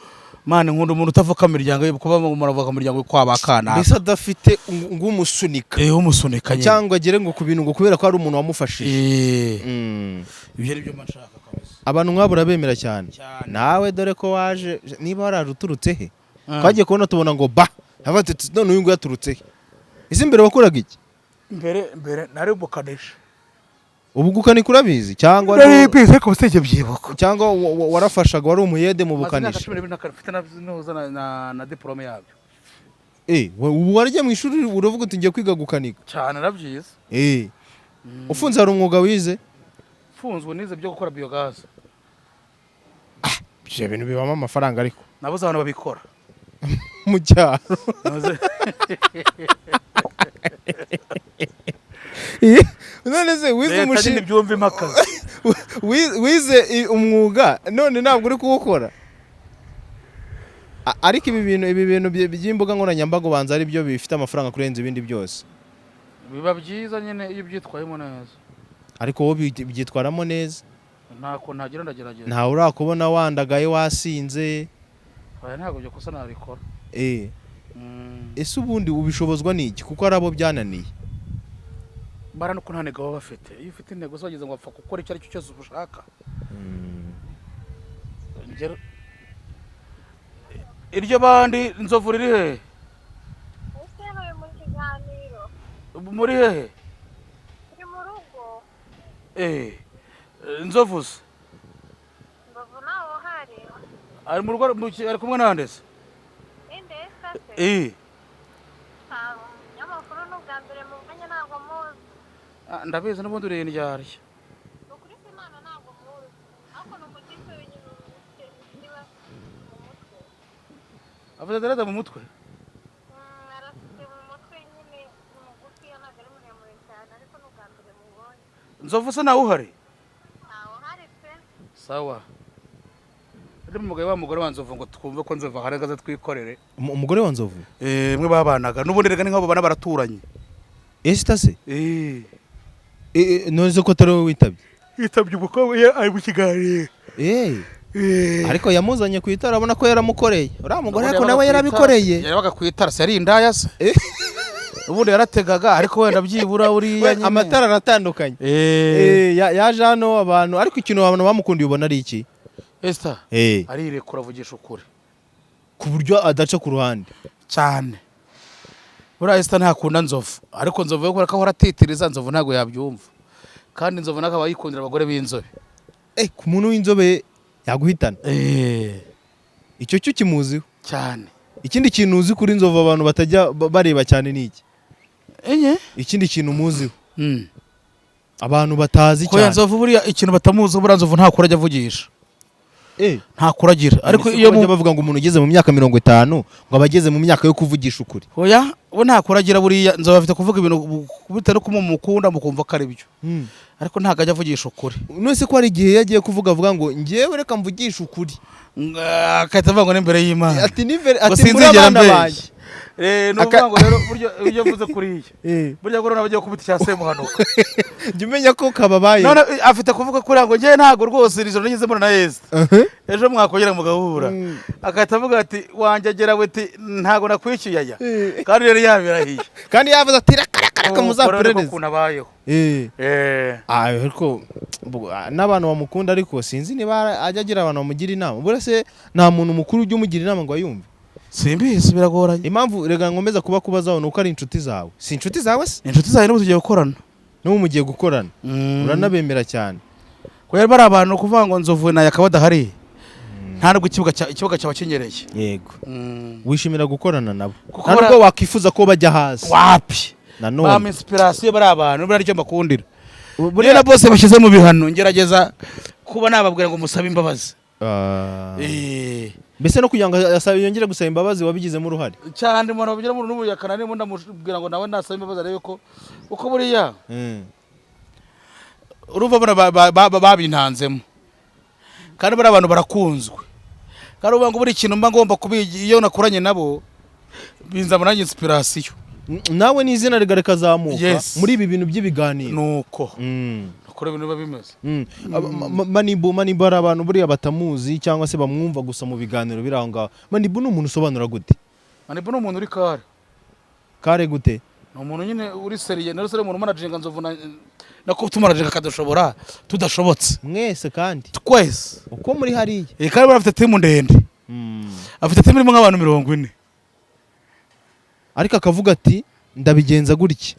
man, nkunda umuntu utavuka mu miryango ye, kuba umuntu avuka mu miryango kwa bakana. Mbese adafite ngumusunika? Eh, umusunika nyine. Cyangwa agere ngo ku bintu ngo kubera ko hari umuntu wamufashije. Eh, ibyo ni byo mba nshaka kabisa. Abantu nk'abo urabemera cyane? Cyane. Nawe dore ko waje, niba waraje uturutse he? Twagiye kubona tubona ngo ba Hava tuti, none uyu nguyu yaturutse he? Ese mbere wakoraga iki? Mbere nari umukanishi. Ubu gukanika urabizi cyangwa Nari mbizi ariko ubu byibuka. Cyangwa warafashaga, wari umuyede mu Maze imyaka bukanishi? 12 mfite na diplôme yabyo. Ubu waragiye mu ishuri uravuga uti: "Ngiye kwiga gukanika"? Cyane, narabyize. Ufunze hari umwuga wize? Mfunzwe nize byo gukora biyogaze. Ibyo bintu bibamo amafaranga ariko. Nabuze abantu babikora. Mu cyaro. None se wize Leta nyine umushinga? ibyumva impakazi. Wize umwuga none ntabwo uri kuwukora. Ariko ibi bintu by'imbuga nkoranyambaga ubanza ari byo bifite amafaranga kurenza ibindi byose. Biba byiza nyine iyo ubyitwayemo neza. Ariko wowe byitwaramo neza? Ntako ntagira, ndagerageza. Ntawe urakubona wandagaye, wasinze? Oya, ntabwo ibyo kosa nabikora. Ese ubundi ubishobozwa n'iki, kuko hari abo byananiye? Bara nuko nta ntego baba bafite. Iyo ufite intego zo wagize ngo wapfa gukora icyo ari cyo cyose ushaka. Iryo bandi inzovu riri hehe? Ese bari mu kiganiro? Muri hehe? Turi mu rugo. Inzovu se? Nzovu ntawe uhari. Ari mu rugo, ari kumwe nande se? Inde, Esther se? Eh. Nta umunyamakuru, ni ubwa mbere muvuganye, ntabwo muzi. Ah, ndabizi, n'ubundi uri indyarya. Ni ukuri ko Imana ntabwo muzi, ariko ni umutipe wenyine ufite ikibazo mu mutwe. Avuze derede mu mutwe. Arafite mu mutwe nyine, ni mugufi, ntabwo ari muremure cyane, ariko ni ubwa mbere mubonye. Nzovu se nawe uhari? Ntawe uhari pe. Sawa, ari umugabo wa mugore wa Nzovu ngo twumve ko Nzovu ahari aze twikorere. Umugore wa Nzovu? Eh, mwe babanaga n'ubundi rega, ni nk'abo babana, baraturanye. Esther se? Eh. None se ko atari wowe witabye? Yitabye umukobwa ye, ari mu kiganiro. Ariko yamuzanye ku itara, abona ko yaramukoreye uriya mugore, ariko nawe yarabikoreye. Yabaga ku itara se, yari indaya se? Eh. Ubundi yarategaga, ariko wenda byibura uriya We, nyine. Amatara aratandukanye. Yaje hano abantu, ariko ikintu abantu bamukundiye ubona ari iki? Esther arirekura, avugisha ukuri. Ku buryo adaca ku ruhande. Cyane. Buriya Esther ntakunda Nzovu, ariko Nzovu yo kubera ko ahora atitiriza Nzovu ntabwo yabyumva, kandi Nzovu nawe akaba yikundira abagore b'inzobe. Ku muntu w'inzobe yaguhitana. Icyo cyo kimuziho? Cyane. Ikindi kintu uzi kuri Nzovu abantu batajya bareba cyane ni iki? Enye. Ikindi kintu muziho abantu batazi Ko ya cyane? Nzovu buriya ikintu batamuzi, buriya Nzovu ntakura ajya avugisha. Nta kuragira, ariko Ariko iyo iyo bavuga ngo umuntu ugeze mu myaka 50 ngo aba ageze mu myaka yo kuvugisha ukuri. Oya, we nta kuragira. Buriya Nzovu afite kuvuga ibintu bitewe n'uko mumukunda, mukumva ko ari byo, ariko ntabwo ajya avugisha ukuri. None se ko hari igihe iyo agiye kuvuga avuga ngo: "Ngewe reka mvugishe ukuri." Agahita avuga ngo n'imbere y'Imana. Ati n'imbere, ngo ati muri sinzigera abana mbeshya. banjye. Ni ukuvuga ngo rero buryo iyo avuze kuriya, burya ngo noneho agiye kubita icya Semuhanuka. Jya umenya ko kababaye. None afite kuvuga kuriya ngo njyewe ntabwo rwose iri joro nigeze mbona na Yesu, ejo mwakongera mugahura, agahita avuga ati wanjye we, ati ntabwo nakwishyuye aya, kandi rero yabirahiye. Kandi yavuze ati: "Reka, reka, reka, Ubu rero niko muzaperereze." ukuntu abayeho. Ah, ariko n'abantu bamukunda, ariko sinzi niba ajya agira abantu bamugira inama. Buriya se nta muntu mukuru ujya umugira inama ngo ayumve? Simbizi, biragoranye. Impamvu rega nkomeza kuba kubazaho ni uko ari inshuti zawe. Si inshuti zawe se? Inshuti zawe, n'ubu tugiye gukorana. N'ubu mugiye gukorana, uranabemera cyane. Kubera bari abantu, kuvuga ngo Nzovu na Yaka badahari, nta nubwo ikibuga cyaba kinyereye. Yego, wishimira gukorana nabo. Kuko Nta nubwo wakwifuza ko bajya hasi. Wapi. Nanone Bampa inspiration bari abantu, buriya nicyo mbakundira. Buriya Niyo na bose bashyize mu bihano, ngerageza kuba nababwira ngo musabe imbabazi. Mbese no kugira ngo asabe, yongere gusaba imbabazi, wabigizemo uruhare? Cyane. Umuntu bagira ngo n'ubu Yakana ndimo ndamubwira ngo nawe nasaba imbabazi, arebe ko uko buriya urumva bano babintanzemo, kandi bariya abantu barakunzwe, kandi uvuga ngo buri kintu mba ngomba kubigira, iyo nakoranye nabo binzamo nanjye inspiration. Nawe n'izina rikazamuka Yes. muri ibi bintu by'ibiganiro. Nuko uko ibintu biba bimeze. Manibu, hari abantu buriya batamuzi cyangwa se bamwumva gusa mu biganiro biri aho ngaho. Manibu ni umuntu usobanura gute? Manibu ni umuntu uri kare. Kare gute? Ni umuntu nyine uri sérieux, na sérieux, umuntu umanaginga Nzovu na ko tumanaginga akadushobora tudashobotse. Mwese kandi? Twese. Uko muri hariya? Kandi bari afite team ndende. Afite team irimo nk'abantu 40. Ariko akavuga ati: "Ndabigenza gutya."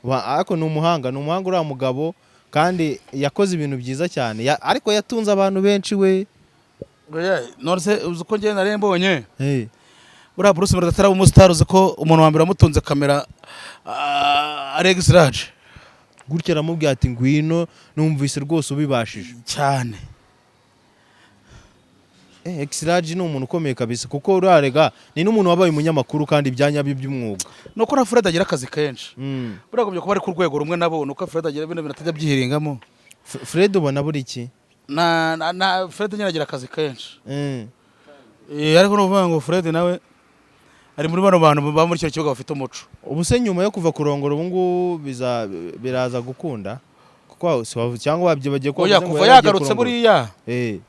Ariko ni umuhanga, ni umuhanga uriya mugabo, kandi yakoze ibintu byiza cyane. Ariko yatunze abantu benshi we. Oya, none se uzi ko njye nari mbonye Hey. buriya Bruce Melody ataraba umusitari, uzi ko umuntu wa mbere wamutunze kamera Alex Raj? Gutya aramubwira ati: "Ngwino, numvise rwose ubibashije." Cyane. X-Large ni umuntu ukomeye kabisa, kuko urarega ni n'umuntu wabaye umunyamakuru kandi ibyanya bye by'umwuga. Nuko na Fred agira akazi kenshi. Buriya agombye kuba ari ku rwego rumwe nabo, nuko Fred agira bino bintu atajya abyihiringamo. Fred ubona buri iki? Na Fred nyine agira akazi kenshi. Ariko ni ukuvuga ngo Fred nawe ari muri bano bantu baba muri icyo kibuga bafite umuco. Ubu se nyuma yo kuva kurongora ubu ngubu biraza gukunda, kuko cyangwa wabyibagiye ko Oya, wavuze ngo kuva yari agiye yagarutse kurongora? Buriya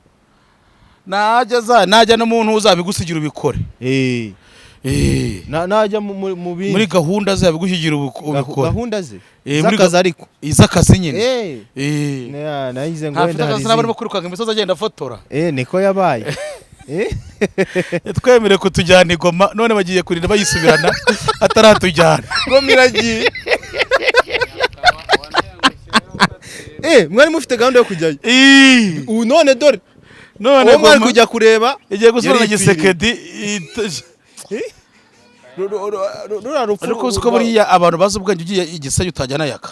najya aza, najya no muntu uzabigusigira ubikore. Najya mu bindi. Muri gahunda ze abigusigira ubikore. Gahunda ze Muri z'akazi ariko? Iz'akazi nyine. Nagize ngo Ntafite wenda hari akazi, n'abarimo izindi. kwirukanka imisozi agenda afotora. Niko yabaye. Twemerewe kutujyana i Goma, none bagiye kurinda bayisubirana ataratujyana. Goma iragiye. Mwari mufite gahunda yo kujyayo? Ubu none dore None uwo mwari Goma kujya kureba igiye gusubirana. Yaripfiriye. Gisekedi Ruriya rupfu. Ariko uzi ko buriya abantu bazi ubwenge, ugiye i Gisenyi utajyana Yaka,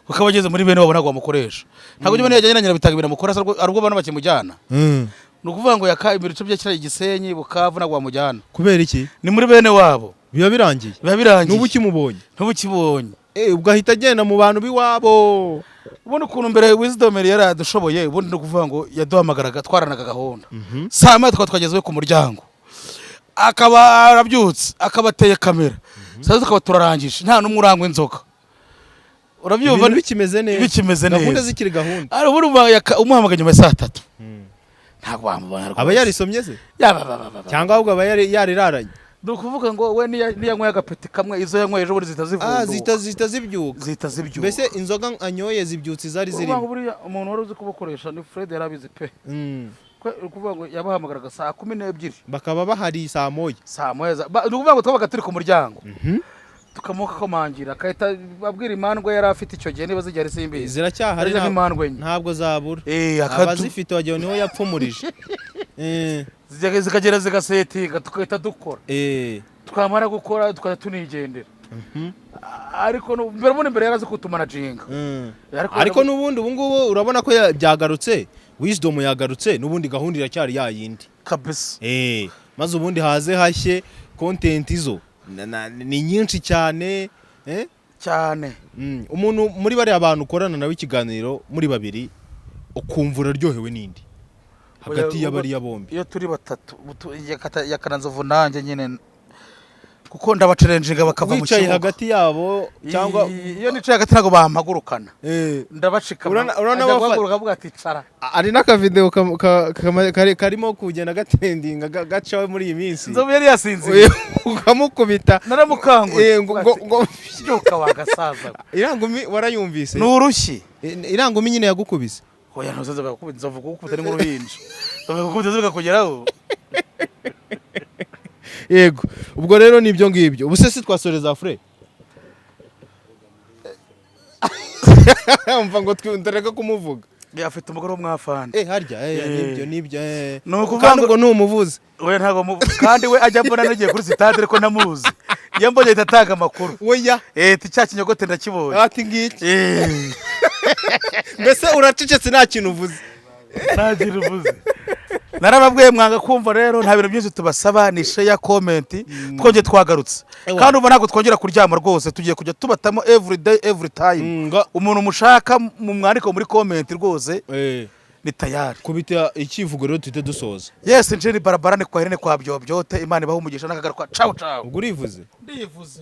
kuko aba ageze muri bene wabo ntabwo bamukoresha. Ntabwo ujya ubona yajyanye na Nyirabitanga biramukora, ari ubwo abantu bakimujyana. Ni ukuvuga ngo Yaka ibice bye kiriya Gisenyi, Bukavu, ntabwo bamujyana. Kubera iki? Ni muri bene wabo. Biba birangiye. Biba birangiye. N'ubu ukimubonye. Ntuba ukibonye. Ubwo ahita agenda mu bantu b'iwabo. Ubundi ukuntu mbere Wisdom yari yaradushoboye, ubundi ni ukuvuga ngo yaduhamagaraga, twaranaga gahunda, saa moya tukaba twagezeyo ku muryango, akaba arabyutse, akaba ateye kamera, saa sita tukaba turarangije, nta n'umwe urangwa inzoga, urabyumva? Ibintu bikimeze neza. Bikimeze Gahunda neza. zikiri gahunda. Ari ubundi umuhamagaye nyuma ya saa tatu ntabwo wamubona rwose. Aba yarisomye se? Yaba, ba, ba, ba, ba. Cyangwa ahubwo aba yariraranye? Ni ukuvuga ngo we niyo yanyweye agapeti kamwe, izo yanyweye ejo bundi zihita zivunduka. Zihita zibyuka. Zihita zibyuka. Mbese inzoga anyoye zibyutse izari Ukuvuga ngo zirimo. buriya umuntu wari uzi kubukoresha ni Fred, yari abizi pe. Ni ukuvuga ngo yabahamagaraga saa 12. Bakaba bahari saa moya. Saa moya ni ukuvuga ngo twabaga turi ku muryango, tukamukomangira, agahita abwira imandwa yari afite icyo gihe, niba zigihari simbizi. Ziracyahari. Arizo nk'imandwa enye. Ntabwo zabura. Abazifite wagira ngo niho yapfumurije. Zikagera zigasetinga, tugahita dukora. Twamara gukora tukajya tunigendera. Ariko mbere, ubundi mbere yarazi kutumanaginga. Ariko n'ubundi ubu ngubu urabona ko byagarutse, Wisdom yagarutse, n'ubundi gahunda iracyari ya yindi. Kabisa. Maze ubundi haze hashye content zo ni nyinshi cyane, eh? Cyane. Umuntu muri bariya bantu ukorana nawe ikiganiro muri babiri, ukumva uraryohewe n'indi hagati Oya, y'abariya bombi? Iyo turi batatu, Yakaranzovu nanjye nyine, kuko ndabachallenginga bakava mu Wicaye kibuga. hagati yabo cyangwa? Iyo nicaye hagati ntabwo bampagurukana. Ndabacika. Urana Ajya guhaguruka avuga ati: "Cara." Ari n'akavideo karimo kugenda gatrendinga, gacawe muri iyi minsi. Nzovu yari yasinziriye. Ukamukubita. Naramukanguye. Ngo Byuka wagasaza. Irangumi warayumvise? Ni urushyi. Irangumi nyine yagukubise. Oya, ntuzaza bakubita Nzovu, kugukubita ni nk'uruhinja. Nzovu gukubita zikakugeraho. Yego, ubwo rero ni ibyo ngibyo. Ubu se si twasoreza fure? Mva ngo ndareka kumuvuga. Afite umugore w'umwafandi. Harya nibyo, nibyo. Ni ukuvuga Kandi ubwo ntumuvuze. We ntabwo kandi we ajya mbona nagiye kuri sitade, ariko ntamuzi. Iyo mbonye ahita atanga amakuru. Oya. Ti cya kinyogote ndakibonye. Ati ngiki. Mbese uracecetse, nta kintu uvuze. Ntagira uvuze. Narababwiye mwanga kumva. Rero nta bintu byinshi tubasaba, ni share, comment. Twongeye twagarutse. Ewa. Kandi ubu ntabwo twongera kuryama rwose, tugiye kujya tubatamo every day, every time. Umuntu mushaka mu mwandiko muri comment rwose, ni tayari. Kubita icyivugo rero tuhite dusoza. Yes, njeni barabara ni kwa herene kwa byobyote. Imana ibahe umugisha n'akagaruka. Ciao ciao. Ubwo urivuze. Ndivuze.